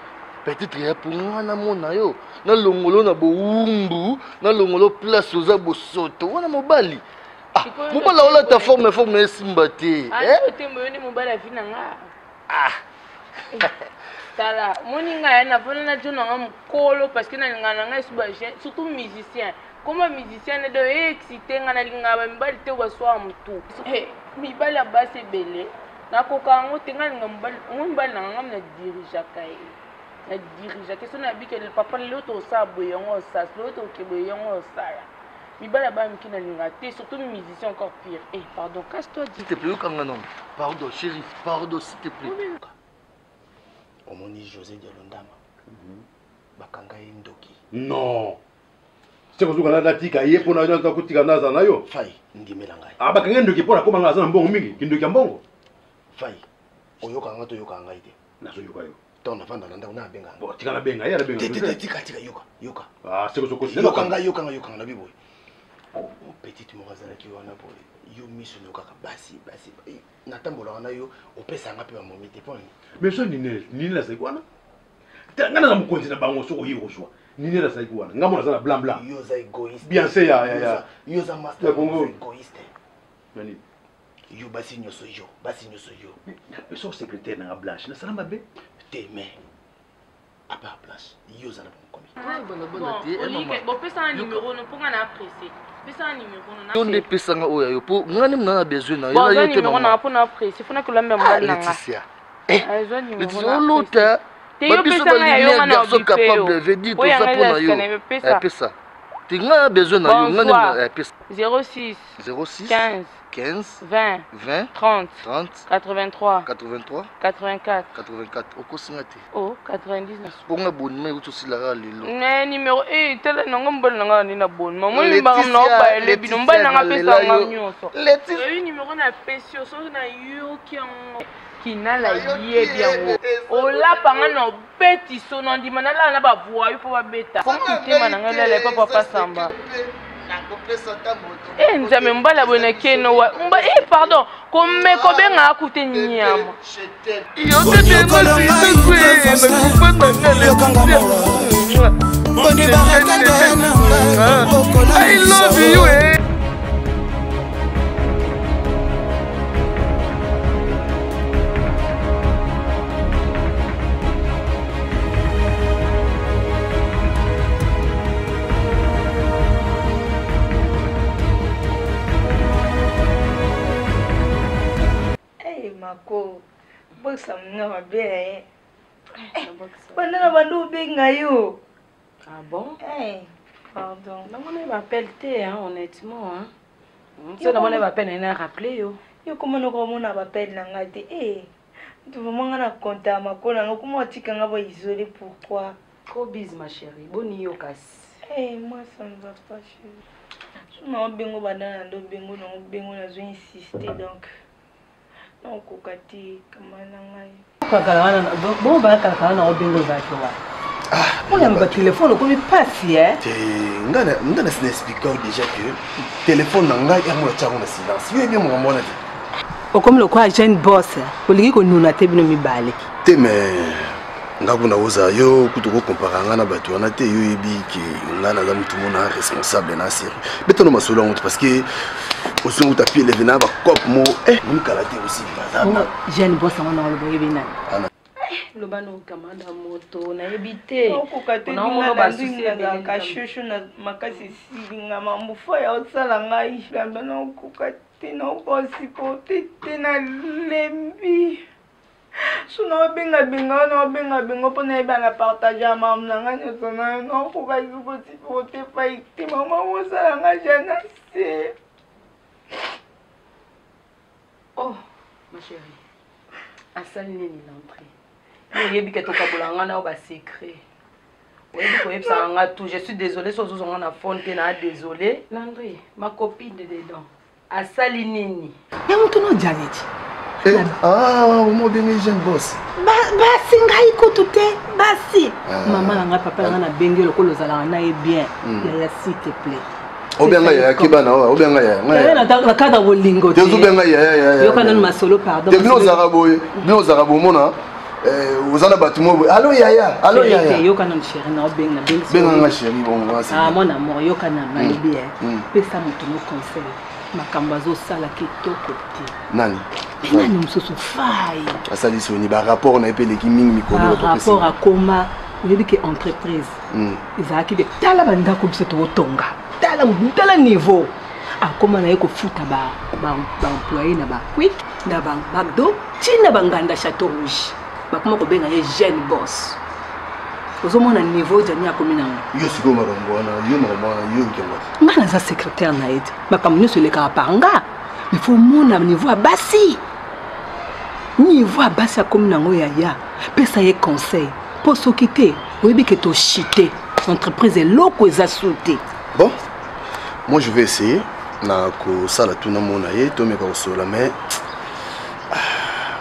peut-être ya mpo ngai namona yo, nalongolo na bowumbu, nalongolo place oza bosoto wana mobali. Ah, mobali aolata forme forme esimba te. Eh? Otembo yo nde mobali avi na nga. Ah. Tala, moni ngai navanda na jo na nga mokolo parce que nalingaka na ngai esu ba jeune, surtout musicien. Koma musicien nde donc e excite nga nalingaka ba mibali te oyo baswaka mutu. Eh, mibali ya basi ebele nakoka yango te nga nalinga mobali ngo mobali na nga nga na dirigeaka ye na dirigeaka ye so nayebi ke papa lelo tosala boye yango osala lelo toke boye yango osala mibali ya bana mike nalinga te surtout musicien encore pire eh pardon casse toi s'il te plaît yokanga nano pardon chérie pardon s'il te plaît omoni José Dialondama bakanga ye ndoki non se kozuka natika ye mpo naza kotika naza na yo fai ndimela ngai ah bakanga ndoki mpo nakoma ngai aza na mbongo mingi kindoki ya mbongo fai oyoka ngai to oyoka ngai te nazoyoka yo ntango navanda na ndako nabenga bon tika nabenga ye nabenga te te tika tika yoka yoka ah se kozokosi yoka ngai yoka ngai yoka ngai nabi boye petite moko azalaki wana boye yo miso na yo kaka basi basi natambolaka na yo opesa nga mpe bamomi te mpo nini mais so nini nini nazalaki wana ngai naza mokonzi na bango soki oye kozwa nini nazalaki wana ngai mona aza na blanc blanc yo oza égoïste bianse ya ya ya yo oza master Congo égoïste nani yo basi nyonso yo basi nyonso yo napesa secrétaire nanga blanche nasala mabe te mais à part blanche yo oza na bango bopesanga numero no mpo nga na apprécie pesanga numero no yo nde epesanga oyo ya yo mpo nga nde mona na besoin na yo yo te mama mpo na apprécie mpo na kolamba mobali na nga Laetitia eh Laetitia olota babiso ba lumière garçon capable veut dire toza mpo na yo pesa te nga na besoin na yo nga nde pesa 06 06 15 15 20 20 30 30 83 83 84 84 okosinga te oh 99 mpo nga bonima euti osilaka lelo ne numero e tala nango mobali na nga nde na bonima moni makambo na obayele bino mobali na nga apesa nga nyonso oyebi numero na pesi yo soki nayoki yango kinala yebi yango olapa nga na obeti so na ndima nalala na bavoyu mpo babeta fo motema na ngai lala epa papa samba e nzambe mobali ya boye na keno wa e pardon komeka obengaka kute nyama I love you eh. Hey, Mako, bokisa moninga mabe na ye. Banda na banda obenga yo. Ah bon? Hey, pardon. Namoni ba appel te hein, honnêtement hein. So namoni ba appel na ye na rappeler yo. Yo koma noko omona ba appel na ngai te. Eh, vraiment nga na compta makolo na nga koma otika nga ba isolé pourquoi? Trop bise ma chérie. Boni yo kasi. Eh, moi ça ne va pas chérie. So na obengo banda na ndo bengo na obengo nazo insister donc nakokoka te kama na ngai. Kakala wana bon ba kakala na obengo ezalaki wana. oyo yamba telefone okomi mpasi e te nga na na explika yo déjà que telefone na ngai yango natya yango na silence yo yebi makambo wana te okomi lokola jeune boss olingi konuna te bino mibale te mais nga kuna kozala yo kutu kokompara nga na bato wana te yo oyebi ke nga naza motu mona responsable na série betano masolo yango te parce que ozongi kuta pie eleve na bacope mo eh, monikala te osi jeune boss yango na oloba oyebi nani loba no kamada moto nayebi te okoka te nazalaka shosho na makasi esilinga mambufa ya osala ngai lamba naokoka te naokosiporte te nalembi. So naobengabenga yo, naobengabenga mpo nayeba na partage ya mamu na ngai nyonso na yo. Naokoka lisusu kosupporte fai te, mama mosala nga jana se. Oh ma chérie, asali nini l'entrée? Yo oyebi ke tokabola nga na yo ba secret. Oyebi koyebisaka nga tout. Je suis désolé so ozozwa nga na phone te na désolé. Landry, ma copine de dedans. Asali nini? Ya moto no Janet. Eh, ah, omo obengi jeune boss. Basi ngai kutu te, basi. Ah. Mama na ngai, papa na ngai nabengi lokola ozalaka na ye bien. Hmm. Yaya s'il te plaît. Obenga yaya keba na oyo, obenga yaya. Yaya na cadre bolingo te. Obenga yaya yaya. Yoka nanu masolo pardon. Te bino ozalaka boye, bino ozalaka bomona. Eh, oza na bato moko boye alo yaya alo yaya yoka nanu chéri na obenga na benga nga chéri bongo wana ah mon amour yoka nanu nalobi eh pesa moto no conseil makambo azosala kitoko te nani nani mosusu fai asali soni barapport na ye mpe eleki mingi mikolo rapport akoma oyebi ke entreprise ezalaki de tala bandako biso tootonga tala tala niveau akoma na ye kofuta baemploye na baquick na bamacdo ntina banganda chateau rouge bakoma kobenga ye jeune boss ozomona niveau jani akomi nango yo sikoyo makambo wana yo makambo wana yo okengo nga naza secrétaire na ye te makambo nyonso elekaka par nga mais fo omona niveau ya basi niveau ya basi akomi nango yaya pesa ye conseil mpo soki te oyebi ke toshite entreprise eloko eza su te bon moi je vais essayer na kosala tuna mona ye tomeka kosolola mais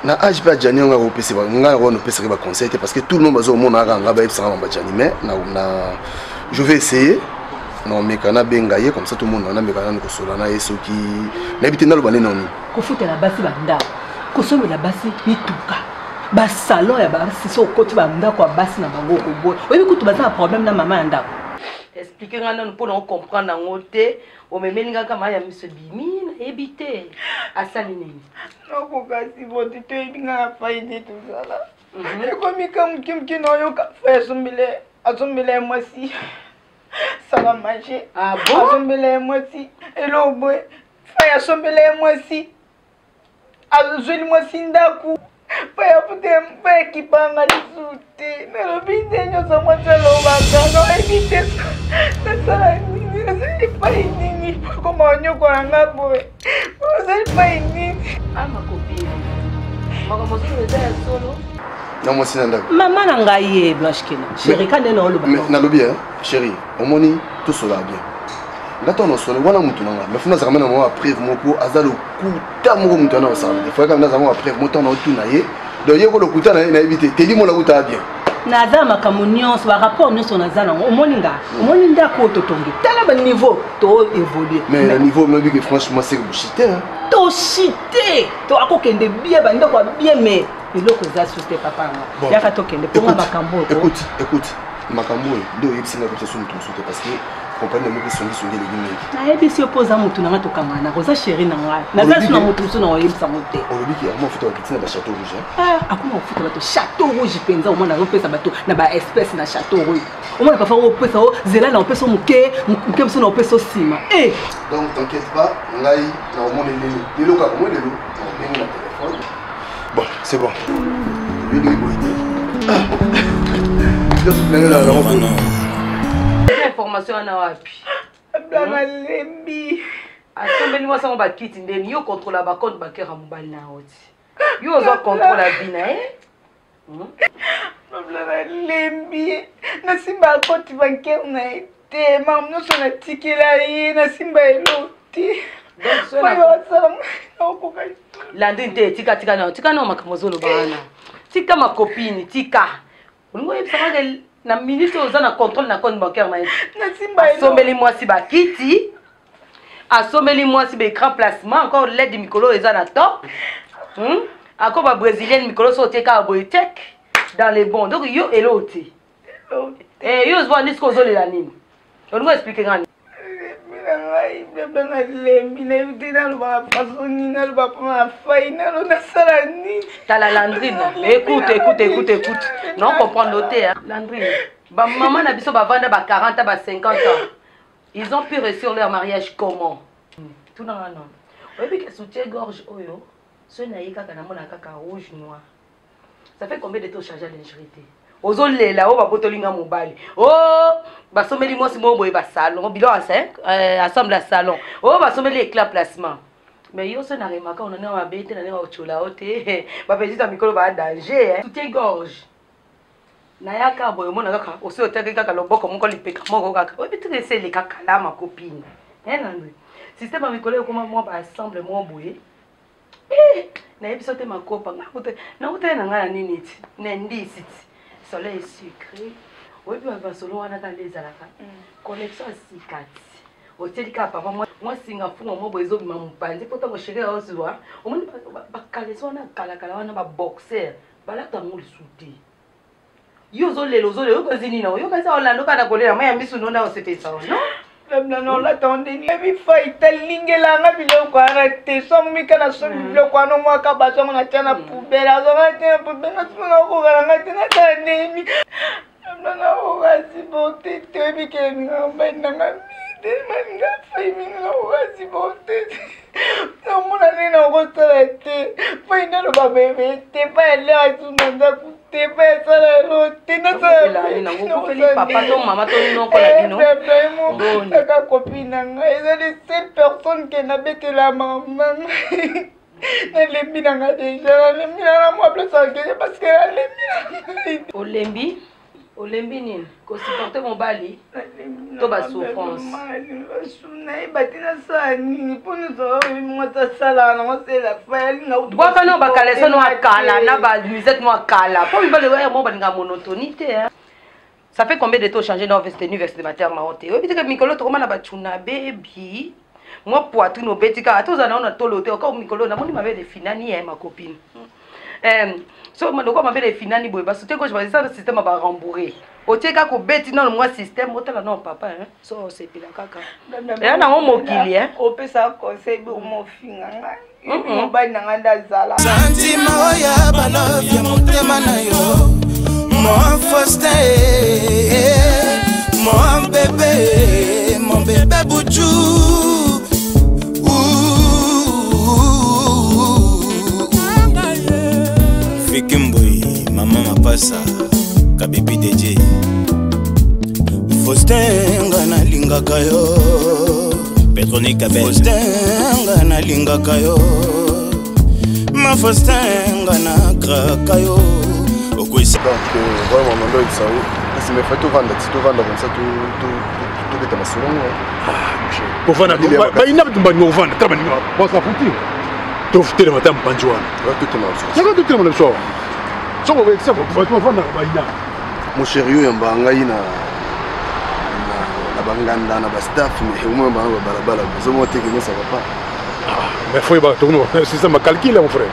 na age mpe ajani yango akopesa ngai yango wana opesaki baconseil te parce que tout le monde bazomona kaka ngai bayebisanga mamba jani mais na, na je vais essayer naomeka nabenga ye comme ça tomona nameka nanu kosolola na ye soki nayebi te naloba nde nanu kofutela basi bandako kosombela basi mituka basalon ya basi so okoti bandako ya basi na bango okoboya oyebi kutu baza na problème na mama ya ndako Explique nga nanu mpo na ocomprendre yango te omemeli nga kama ya miso ebimi nayebi te asali nini nakoka sipoti toyebi nga na fai nde tozala ekomi ka moke moke naoyoka fai asombele asombela ye mwasi sala maje asombela ye mwasi eloko boye fai asombela ye mwasi azweli mwasi ndako mpo ya fute mpo ya kipanga lisusu te nalobi nde nyonso mwasi alobaka nayebi te nasala nini nazali epai nini koma onyokola nga boye ozali epai nini amakopi makambo mosusu eza ya solo na mwasi na ndako mama na ngai ye blanche kena chéri ka nde naoloba nalobi chéri omoni tosolaka bien nga ntango nasolo wana motu na nga mais funa azalaka na mwa preuve moko aza lokuta moko motu wana osala te foyaka nazala mwa preuve moko ntango naotuna ye donc ye ko lokuta na ye nayebi te teli mona kuta bien naza makambo nyonso barapport nyonso naza nango omoni nga omoni ndako oyo totongi tala baniveau to évolue mais na niveau oyebi ke franchement seke boshite toshite to akokende bien bandako ya bien mais eloko eza su te papa yango yaka tokende mponga makambo oyo écoute écoute makambo oyo nde oyebisi nga komisa so moto mosusu te parce que kompani na moko esongisongi eleki mingi nayebisi yo mpo oza motu na ngai tokanganaka oza sheri na ngai naza su na motu mosusu na oyebisa yango te olobi ki akoma kofuta bato ntina bachateau rouge ah, akoma kofuta bato chateau rouge mpenza omona azopesa bato na baespèce na chateau rouge omona parfois opesa o zela na opesa moke moke mosusu na opesa nsima e donc t'inquiète pas ngai na omoni lelo lelo kaka omoni lelo na obengi na telefone bon c'est bon yo ndenge boye te information wana wapi nalembi asombeli mwasi yango bakiti ndeni yo contrôla bacompte bancaire ya mobali na yo ti yo ozwa contrôle ya vie na ye Babla nalembi nasimba compte bancaire na ye te makambo nyonso natikela ye nasimba elo te oyo asala naokoka landrine te tika tika nao tika nao makambo ozoloba wana tika makopine tika olingi oyebisaka ke na minute oyo oza na contrôle na compte bancaire na ye asombeli mwasi bakiti asombeli mwasi ba écran placement encore led mikolo oyo eza na top hmm? ako ba brésilienne mikolo so otie kaka boye tek dans les bons donc yo elo te eh, yo ozwa nini soki ozolela nini olingi oexplike nga nini na ngai bebe nalembi nayebi te nalobaka faso nini naloba mpo na fai nalo nasala nini tala landrine écoute écoute écoute écoute non comprendre te landrine bamama na biso bavanda ba 40 ba 50 ans Ils ont pu réussir leur mariage comment Tuna nga non. Oyebi ke soutien gorge oyo soki naye kaka namona kaka rouge noir. Ça fait combien de temps ochange lingerie te? Ozolela oyo babotoli nga mobali, o oh, basomeli mwasi moko boye basalon biloko ensemble ya salon, oyo oh, basomeli éclat placement. Mais yo so na remaka ona ndenge mabe te, na ndenge otyola yo te. Bapetite ya mikolo baa danger, soutien gorge nayaka boye, omona kaka osi otiaki kaka loboko moko, lipeka moko kaka, oyebi teke esi eleka kala. Makopine nandwe systeme ya mikolo ekoma mwa baensemble moko boye. Nayebi so te, makopa nakutani na ngai na nini ti na ndisi ti soleil sucré, oyebi basolo wana kaka nde ezalaka connexion ya sika ti otieli kaka papa mwa singa funga mwa boye, ezobima mopanzi mpo ntango chéri aozwa. Omoni bakaleso wana kalakala wana, baboxer balata yango lisu te. Yo ozolela, ozolela, oyokazi nini? Oyokazi olanda okana kolela mai ya misu nonda osepelisa no. Labla na olata ndeni yebi fai talingelanga biloko wana te. Songo mika na sombi biloko wana, omwaka bazwango na tia na poubele, azwanga te na poubele. Nasimo nakoka na ngai te, natala ndeni. Labla nakoka supporte te, oyebi ke nalingaka mobali na ngai mingi te, malinga fai mingi, nakoka supporte te, namona ndenge nakosala te. Fai naloba bebe te, fai alea su na ndako te, fai asala elo te. Okufeli papa to mama to noko na bino? Kaka copine na ngai, ezali seule personne ke nabetela makambo na ngai. Nalembi na ngai deja, nalembi na na mwa place akende parce que nalembi na ngai. Olembi, olembi nini? Kosupporte mobali to basouffrance? Nayeba te nasala nini mpo nyonso mwasi asalaka nango sela fai alinga. Bwaka no bakaleso no akala na bamusette no akala, mpo mibali oyo mo balingaka monotonie te. Ça fait combien de temps changer na veste nu vestimentaire na yo te? Oyebi te ke mikolo tokoma na bacuna bebi, mwa poitrine obeti kaka, tozala nao na tolo te. Oka mikolo namoni mabele efinani ye, ma copine. So lokola mabele efinani boye, basoutien gauche baza na système ya barembourre, otie kaka, obeti nano mwa système, otala nano papa. So osepela kaka eya nango mokili. Opesa conseil bomofinga ngai, mobali na ngai nde azala. Santima oyo balove ya motema na yo, mon Faustin, mon bébé, mon bébé Bouchou. Fiki Mbui, mama Mapasa, Kabibi DJ Faustin, nga nalingaka yo. Petronika Faustin, nga nalingaka yo. Ma Faustin, nga nakraka yo. Okwesi. Donc vraiment mando oyebisa yo, kasi mais fai tovanda ti tovanda comme ça, tobeta masolo ngo. Kovanda bayina bato balinga kovanda ta balinga basafuti, totelema ta mopanzi wana, yaka totelema na biso awa, soko oyekisa bato bavandaka bayina. Mon chéri, oyo yambaka ngai na banganda na bastaff, mais omoi yambaka na babalabala, ozomona teke nyonso papa. Mais faut yeba tokomi système bacalcule, mon frère.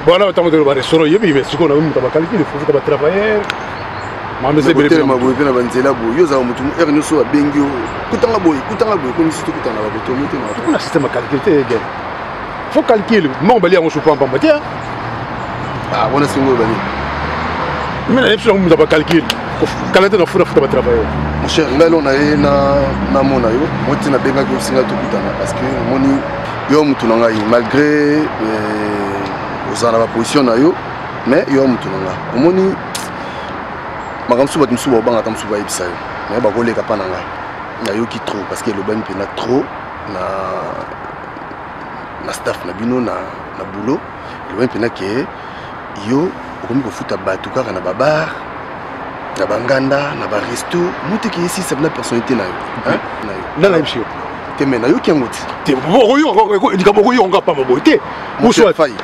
Bwana ntango tolo barestaurant oyebi, mais sikoyo na moto bacalcule, faut futa batravailleur. Kotelema boye mpe na banzela boye, yo ozala motu heure nyonso abengi yo, kutanga boye, kutanga boye, komi biso tokutana na bakotomi te. Na système ya calcul te, egen faut calcul mbongo balia yango supa pamba te. Wana singo oyo bani. Me nayebi biso yango, moto ya bacalcul kala te na futa futa batravailleur. Mon cher, ngai lo na ye namona yo mo te, nabengaki yo singa tokutana parce que omoni yo motu na ngai, malgré ozala na baposition na yo, mais yo motu na ngai. Omoni makambo mosusu, bato mosusu baobangaka, mosusu bayebisa yo, mais bakoleka mpa na ngai. Nayoki trop parce que elobami mpenza trop na staff na bino, na boulot. Elobami mpenza ke yo okomi kofuta bato kaka na babar, na banganda, na baresto. Moteki esisa na personnalité na yo. Nani ayebisi yo? Te, me nayoki yango ti. Te, likambo okoyoka pamba boye te.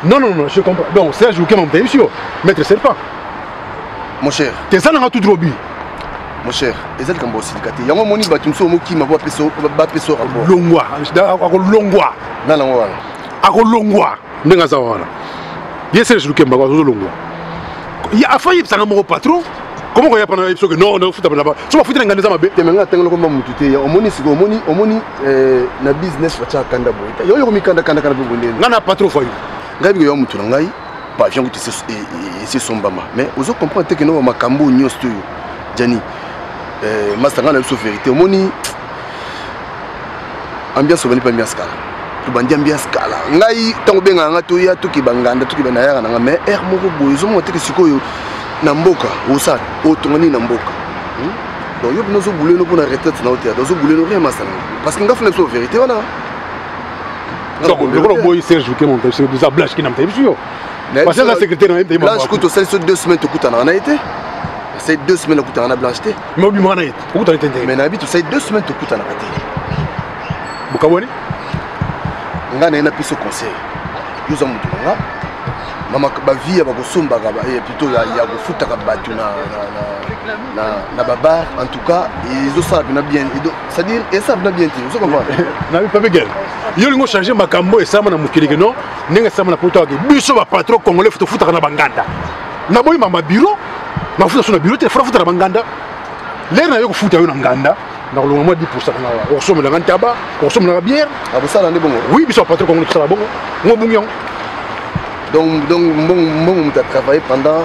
Non, non, non, je comprends. Donc Serge Lukema moto ayebisi yo, maître serpent. Mon cher. Te, eza nanga tout drobi. Mon cher, eza likambo osilika te. Yango omoni bato mosusu omokima po bapesa rapport. Longwa, akolongwa. Nana yango wana. Akolongwa ndenge aza wana ye Serge Lukemba azolongwa. Afa yebisanga moko patron, comment koya pana yebi soki non, nafuta bana so bafuti na nganda, eza mabe. Te, me ngai atangela komba mutu te. Omoni sikoyo, omoni na business batiaka kanda boye, yo yoko mikanda kanda kanda mpe boye ndeni. Ngai na patron fayu. Ngai biko yo mutu na ngai, pavillon kutu esi esombama, mais ozo comprendre te ke no makambo nyonso to yo Jani master ngai na biso vérité. Omoni ambiance obani mpe ambiance kala. Tobandi ambiance kala. Ngai ntango obengaka nga toya tokeba nganda tokeba na yaka na nga mais aire moko boye ozomona teke sikoyo na mboka osala otonga nini na mboka. Donc yo bino ozobule no mpona retraite na yo te, ozobule no rien masa na nga. Parce que nga funa biso vérité wana. Lokola oboyi Serge Luke monta biso eza Blanche kina mta biso yo. Parce que aza secrétaire na ye mta Blanche kutu osali so 2 semaines tokutanaka na ye te. Osali 2 semaines okutanaka na Blanche te. Mais obimaka na ye te. Okutana te ndenge. Mais nayebi tosali 2 semaines tokutanaka te. Bokabwani? Nga na ye napesi conseil. Yo oza moto na nga. Mama bavie ya bakosombaka plutôt ya kofutaka bato na babar en tout cas ezosala mpena bien, c'est-à-dire esala mpena bien te, ozo comprendre. Nabi Pape Gel, yo olingi ochange makambo esalama na mokili ke non ndenge esalama na poto ake biso bapatron congolais tofutaka na banganda. Naboyi mama bureau, nafuta so na bureau te, fura futa na banganda. Lere na yo kofuta yo na nganda, nakolonga mwa 10% na nga, okosomela nga ntaba, okosomela nga bière. Akosala nde bongo? Oui, biso bapatron congolais tosala bongo. Ngo bungi yango. Donc mbongo moto a travaillé pendant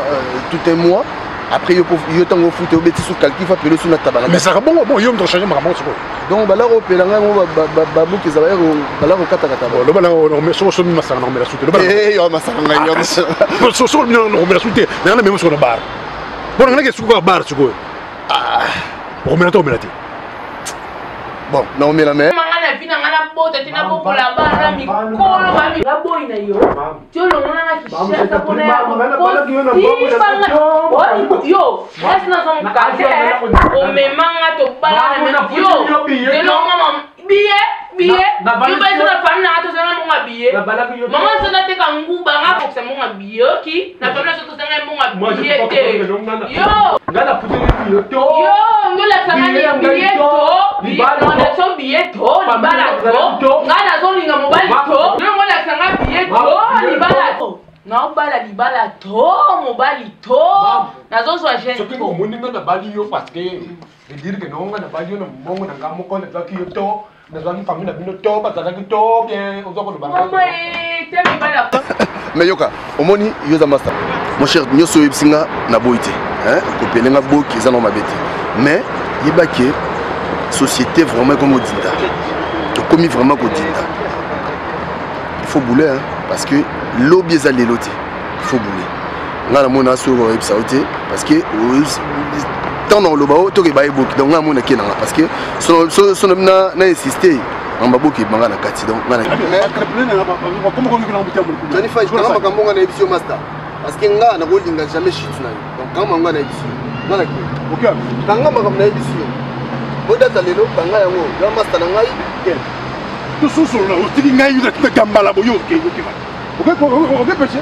tout un mois, après yo yo ntango ofuta obeti su calcul fa pelo su na taba na mais ezalaka bongo. Bon, yo moto ochange makambo sikoyo. Donc balaka opela ngai yango babuki ezala balaka kokatakata. Loba soki osomi masanga nakomela su te. Yo masanga ngai yo soki nakomela su te, nanga na memo sikoyo na bar mpo nanga nake suku kaka bar sikoyo. Okomela te, okomela te. Bon, naomela mais nga na vi na nga nabota te, nabokola bana mikolo baboyi na yo ti olongola na kishasa mpona yo esi naza mokate omemanga tobala yo elonga biye biye yo baisi na fami nanga tozanga mbongo ya biye. Mama nso nateka nguba nga akokisa mbongo ya biye oki na fami naso tozanga mbongo ya biye te. Yo yo ndolakisanga ni biye to bilakisa biye to libala to nga nazolinga mobali to yo ngolakisanga biye to libala to naobala libala to mobali to nazozwa jeune. Soki omoni nga nabali yo parce que veut dire que nonga nabali yo na mbongo na nga moko, nazwaki yo to nazwaki famille na bino to bazalaki to bien oza koloba. Mama te mibala. Mais yoka, omoni yo oza master mon cher, nyonso oyebisi nga naboyi te, kopele nga boki eza nango mabe te, mais yeba ke société vraiment ekomi kodinda, tokomi vraiment kodinda. Il faut bouler hein, parce que lobi eza lelo te, il faut bouler. Nga namona soki oyebisa yo te parce que ntango na koloba o tokeba eboki, donc nga namona ke nanga parce que so na insiste makambo aboki ebanga na kati. Donc nga kanga makambo nga nayebisi yo master, parce que nga nakolinga jamais shit na yo. Donc kanga makambo nga nayebisi yo, nga na kanga makambo nayebisi yo bodata lelo, kanga yango ya master na ngai. Tosusolola otiki ngai na gambala boyo okepeshe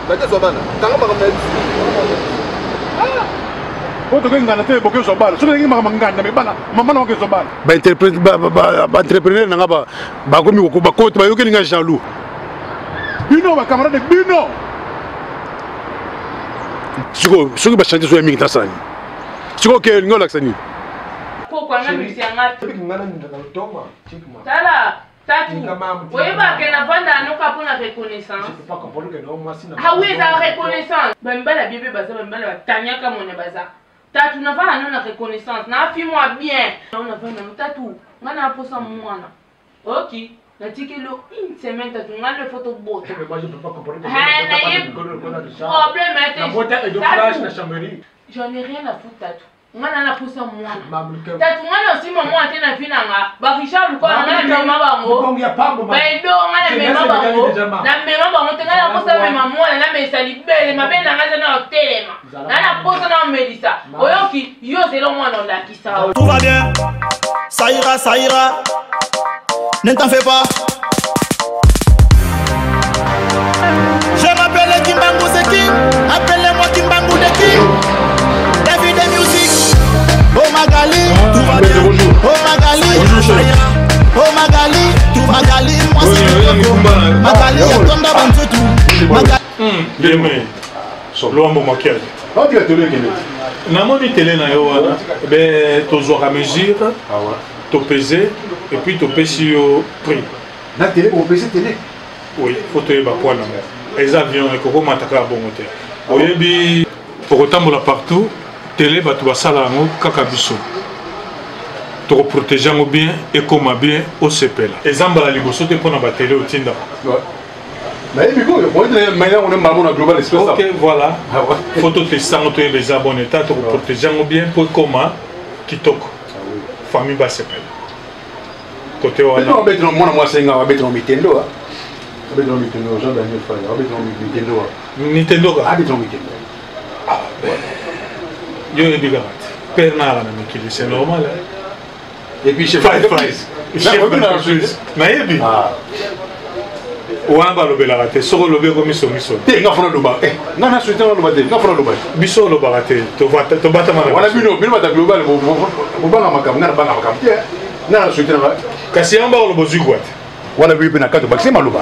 bakezwa bana, kanga makambo nayebisi. Po toke nganda te, bokezwa bana soki ndenge makambo nganda me bana mama na okezwa bana. Baentrepreneur nanga bakomi bakoti bayokeli nga jaloux. Bino bacamarade bino sikoyo soki bachantier soya mingi tasala nini sikoyo? Oke olingi olakisa nini? Tala tatu, oyebake navanda noka mpona reconnaissance. Ah oui, eza reconnaissance. Bamibala bie mpe baza bamibala batanyaka mone baza. Tatu, navanda no na reconnaissance nafi mwa bien navanda no. Tatu, nga na posa mwana oki natikeli yo une semaine. Tatu, nga nde fo tobota problème te. J'en ai rien à foutre. Tatu, nga na naposa mwana. Tatu, nga na osima mwana te na vi na nga. Barichard lukola nga na mema bango baedo, nga na mema bango, na mema bango te. Nga naposa mema mwana, namesa libele mabe na nga eza na otelema na naposa na omelisa oyoki yo zela mwana olakisa. Tout va bien, ça ira, ça ira, ne t'en fais pas. Je m'appelle Kimbangu Zeki, appelez-moi Kimbangu Deki. David Music, oh Magali, tout va bien. Oh Magali, ça ira. Oh Magali, tout Magali, moi c'est Magali, Yatonda Bantutu. Magali. Yeme, Lwambo Makiadi. Namoni tele na yo wana be tozwaka mesure, topese et puis topesi yo prix. Na tele opese tele? Oui, faut toyeba poids nango. Eza avion ekokomata kaka bongo te. Oyebi okotambola partout, tele bato basala yango kaka biso. Tokoprotege yango bien, ekoma bien, osepela. Eza mbala liboso te mpo na batele otindaka. Nayebi koyo maintenant on est maman na Global Express. Ok, voilà. Faut totesta yango, toyeba eza bon état, tokoprotege yango bien mpo ekoma kitoko, famille basepela kote wana. Babetela mwana mwasi nga, babetela mitendo, babetela mitendo. Jean Daniel Faya babetela mitendo. Nintendo ka abetela mitendo. Yo oyebi kaka te père nayaka na mikili, c'est normal hein? Et puis chef d'entreprise, chef d'entreprise nayebi wana balobelaka te. Soki olobi, ekomi songisongi. Te, nga fona loba, nga na société nga loba te, nga fona loba. Biso olobaka te, tobatama. Wana bino, bino bata Global bobanga makambo, nga na banga makambo te, nga na société nanga. Kasi yango bakoloba ozwi kwa te. Wana bino mpe na kati obakisi maloba.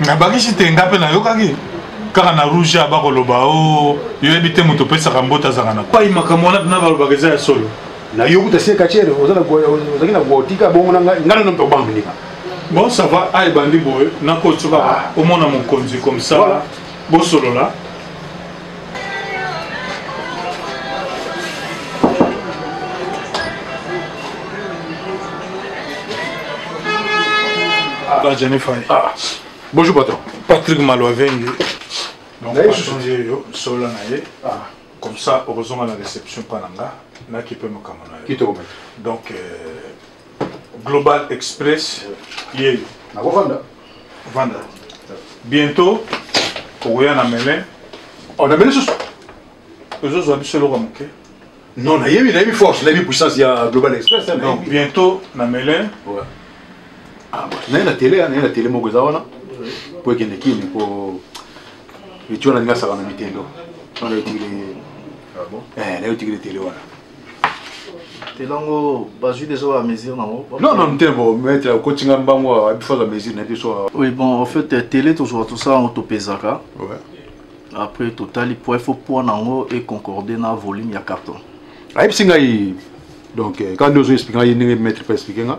Nabakisi te, nga mpe nayokaki kaka na rouge ya bakoloba o yoyebi te moto opesaka mbote azalaka na pai. Makambo wana mpena balobaka eza ya solo. Na yo kuta sie katiere ozalaki na gotika bongo na ngai, ngai nano obanga mininga. Bon, ça va. A ebandi boye, nakoti kaka omona mokonzi comme ça. Voilà. Bosolola. Ah, Jennifer. Ah. Bonjour patron. Patrick Malwavengi. Donc patron ye yo solola na ye. Comme ça okozonga na réception mpa na nga, nakipe makambo na yo. Kitoko. Donc Global Express yeyo. Nakovanda. Vanda. Bientôt okoya na mele. Oh, na mele susu. Ozozwa biso eloko ya moke. Non, nayebi, nayebi force, nayebi puissance ya Global Express. Donc bientôt na mele. Ouais. Ah, bon. Naye na télé, naye na télé moko eza wana po ekende kini po eti wana ndenge asaka na mitendo wana etikili, naye otikili télé wana. Telango bazwi déjà ba mesure nango. Non, non te, bon, maître okotinga mbango abiso aza mesure na biso. Oui, bon, en fait télé tozwaka, tosala yango, topezaka. Ouais. Après totali poids, il faut poids nango econcorde na volume ya carton. Ayebisi ngai donc quand nde ozo explique ngai ndenge maître mpe explique nga.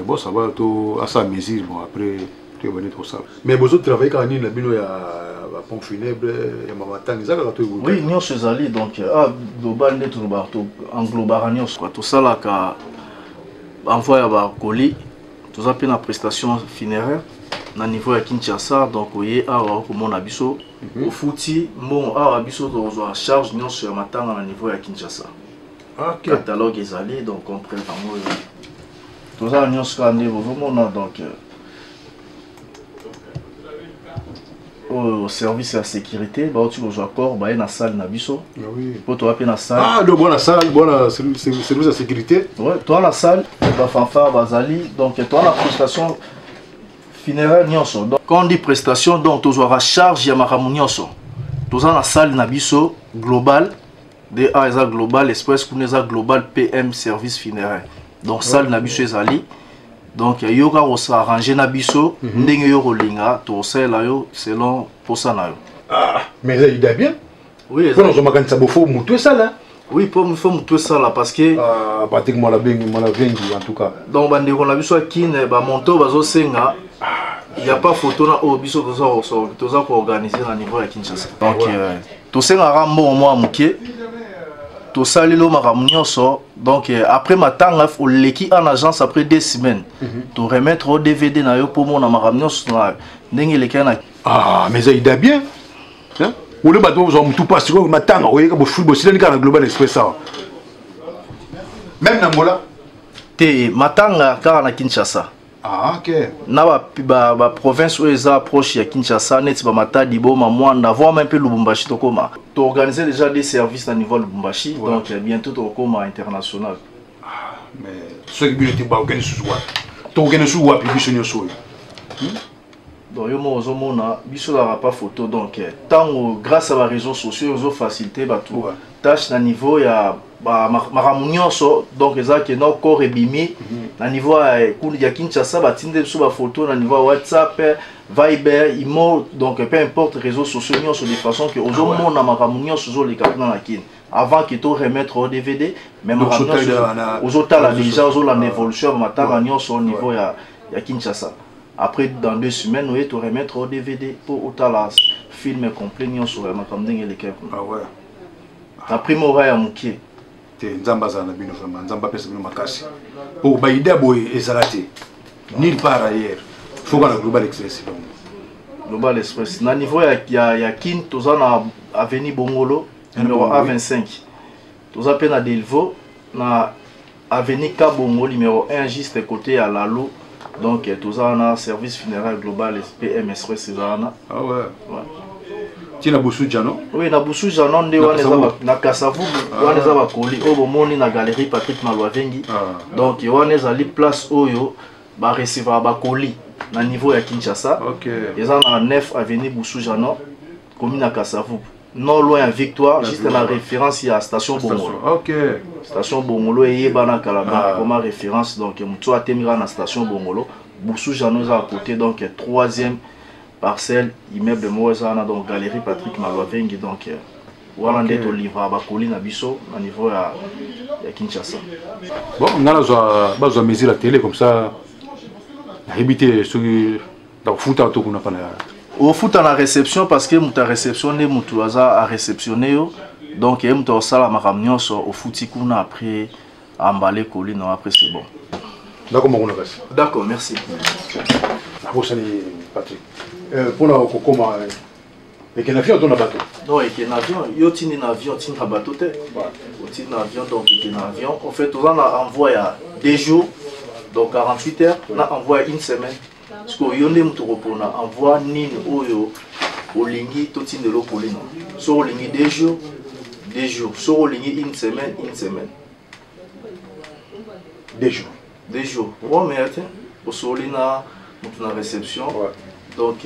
Bon, ça va, to asala mesure. Bon, après toyeba nde tosala. Mais bozo travaille kaka nini na bino ya bapompe funèbre ya mamatanga eza kaka to? Oui, nyonso ezali. Donc a global nde tolobaka, to englobaka nyonso quoi. Tosalaka envoi ya bacolis, toza mpe na prestation funéraire na niveau ya Kinshasa. Donc oye awa, okomona biso, ofuti mbongo awa, biso tokozwa charge nyonso ya matanga na niveau ya Kinshasa. Catalogue ezali, donc comprendre yango oyo toza na nyonso kaka nde bozomona. Donc oyo service ya sécurité bauti kozwa corps, baye na salle na biso mpo toza mpe na salle. Ah, donc bona salle, bona service ya sécurité. Ouais, toza na salle, bafanfare bazali. Donc toza na prestation funéraire nyonso. Donc quand on dit prestation, donc tozwaka charge ya makambo nyonso. Toza na salle na biso Global da eza Global Express, kuna eza Global PM service funéraire. Donc salle na biso ezali. Donc yo kaka kosarrange na biso ndenge yo kolinga, tokosalela yo selon posa na yo. Ah, mais eza idée bien. Oui. Mpona ozwa makanisa bofo motu esala. Oui, po fo motu esala parce que Ah, Patrick Mwalabengi, Mwalavengi en tout cas. Donc bandeko na biso ya Kine, bamonto bazosenga, il y a pas photo na oyo biso toza koorganize na niveau ya Kinshasa. Donc tosengaka mbongo mwa moke, tosaleli yo makambo nyonso. Donc après matanga, oleki en agence, après 2 semaines toremettre o DVD na yo mpo mona makambo nyonso na ndenge elekaki na Ah, mais eza idée bien. Hein? Ole bato bozwa motu mpasi oyo matanga oyeka bofuli bosilani kaka na Global Express awa, même na Ngola. Te, matanga kaka na Kinshasa. Ah, ok. Na baprovince oyo eza proche ya Kinshasa, neti bamatadi, Boma, Mwanda, voire même mpe Lubumbashi. Tokóma toorganiser déjà des services na niveau ya Lubumbashi. Donc bientôt tokokóma international. Mais soki bino te, bakokende susu wapi? Tokokende susu wapi biso nyonso oyo? Donc yo moko ozomona biso ezalaka pas photo. Donc ntango grâce à baréseaux sociaux ozofacilité bato tâche na niveau ya makambo nyonso. Donc eza ke no corps ebimi na niveau ya Kinshasa, batinde biso bafoto na niveau ya WhatsApp, Viber, Imo, donc peu importe réseaux sociaux nyonso, de façon que ozomona makambo nyonso ozoleka kuna na Kini avant que to remettre au DVD. Mais makambo nyonso ozotala déjà, ozolanda évolution ya matanga nyonso au niveau ya Kinshasa. Après, dans 2 semaines, oye to remettre au DVD mpo otala film complet nyonso ya makambo ndenge elekaki kuna. Ah ouais. Na prime ora ya mokie. Te, Nzambe azala na bino vraiment, Nzambe apesa bino makasi. Po ba idée boye ezala te. Nulle part ailleurs. Faut na Global Express donc. Global Express na niveau ya Kin, toza na avenue Bongolo numéro A25. Toza pe na Delvaux na avenue Kabongo numéro 1 juste côté ya Lalo. Donc toza na service funéraire Global PM Express eza wana. Ah ouais. Ouais. Ti na Busuja non? Oui, na Busuja non nde wana eza na Kasavubu, wana eza bakoli oyo bomoni na galerie Patrick Malwavengi. Donc wana ezali place oyo ba recevoir bakoli na niveau ya Kinshasa. Eza na 9 avenue Busuja non, commune ya Kasavubu. Non loin ya Victoire, juste na référence ya station Bongolo. Station Bongolo eyebana kala donc comme référence, donc moto atemika na station Bongolo, Busuja non eza à côté, donc troisième parcelle immeuble moko eza wana, donc galerie Patrick Malwavengi, donc wana nde tolivra bakoli na biso na niveau ya Kinshasa. Bon, nga nazwa bazwa mesure ya télé comme ça nayebi te soki nakofuta to kuna pana. Ofuta na réception parce que moto ya réception nde moto aza a réceptionne yo, donc ye moto akosala makambo nyonso, ofuti kuna après emballé colis non, après c'est bon. Nakoma kuna kasi. D'accord, merci. Nakosani Patrick. Mpona kokoma ekende avion to na bateau? Non, ekende avion. Yo tindi na avion, tindi na bateau te. Otindi na avion, donc ekende na avion. En fait, toza na envoi ya 2 jours, donc 48 heures, na envoi ya une semaine. Parce que yo nde moto okopona envoi nini oyo olingi totindela okoli na. Soki olingi 2 jours, 2 jours. Soki olingi une semaine, une semaine. 2 jours. 2 jours. Ouais, mais attends, osoli na moto na réception. Donc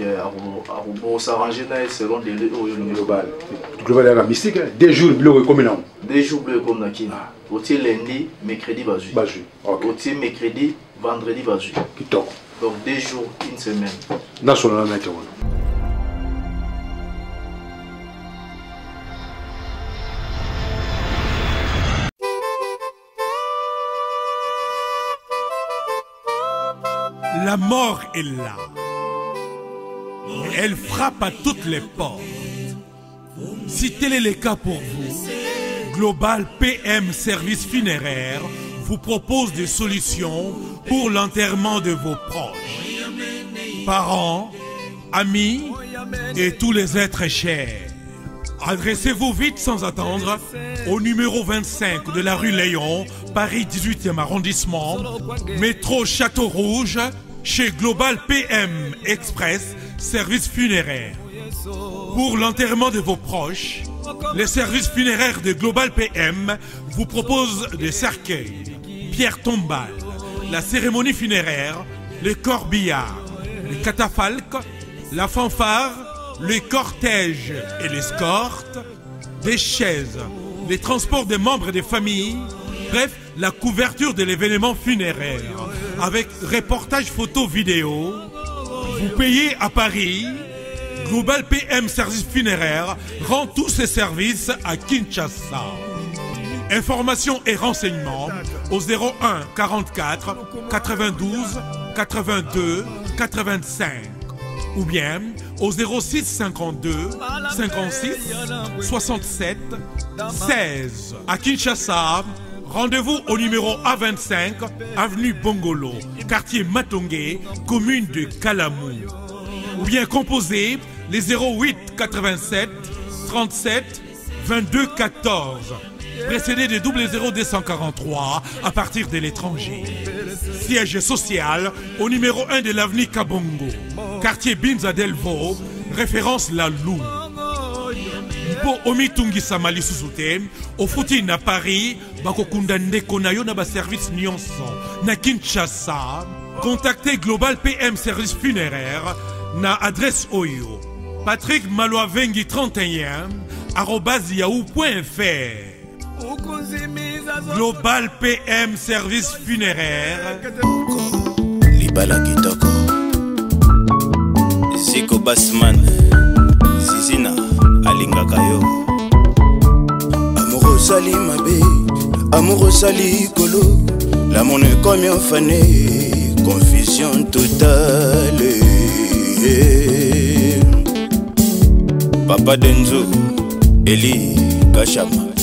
s'arranger na ye selon délai oyo olingi. Global. Global ya mystique, 2 jours biloko ekomi nango. 2 jours biloko ekomi na Kina. Otie lundi, mercredi bazwi. Bazwi. Otie mercredi, vendredi bazwi. Kitoko. Donc 2 jours, une semaine. Nasolola na maître wana. La mort est là. Elle frappe à toutes les portes. Si tel est le cas pour vous, Global PM Service Funéraire vous propose des solutions pour l'enterrement de vos proches, parents, amis et tous les êtres chers. Adressez-vous vite sans attendre au numéro 25 de la rue Léon, Paris 18e arrondissement, métro Château Rouge, chez Global PM Express, service funéraire. Pour l'enterrement de vos proches, les services funéraires de Global PM vous proposent des cercueils, pierres tombales, la cérémonie funéraire, les corbillards, les catafalques, la fanfare, les cortèges et l'escorte, des chaises, les transports des membres des familles, bref, la couverture de l'événement funéraire, avec reportage photo vidéo. Vous payez à Paris. Global PM Service Funéraire rend tous ses services à Kinshasa. Informations et renseignements au 01 44 92 82 85 ou bien au 06 52 56 67 16. À Kinshasa, rendez-vous au numéro A25, avenue Bongolo, quartier Matonge, commune de Kalamu. Ou bien composez les 08 87 37 22 14, précédé de 00 243 à partir de l'étranger. Siège social au numéro 1 de l'avenue Kabongo, quartier Binza Delvaux, référence La Lou. Mpo omitungisama lisusu te, ofuti na Paris, bakokunda ndeko na yo na ba service nyonso na Kinshasa. Contactez Global PM Service Funéraire na adresse oyo Patrick Malwavengi 31 arobase yahoo point F R. Global PM Service Funéraire. Libala kitoko. Ziko Basman, Zizina alingaka yo. Amour osali mabe, amour osali kolo. L'amour ne comme un fané, confusion totale. Papa Denzo, Eli Kachama.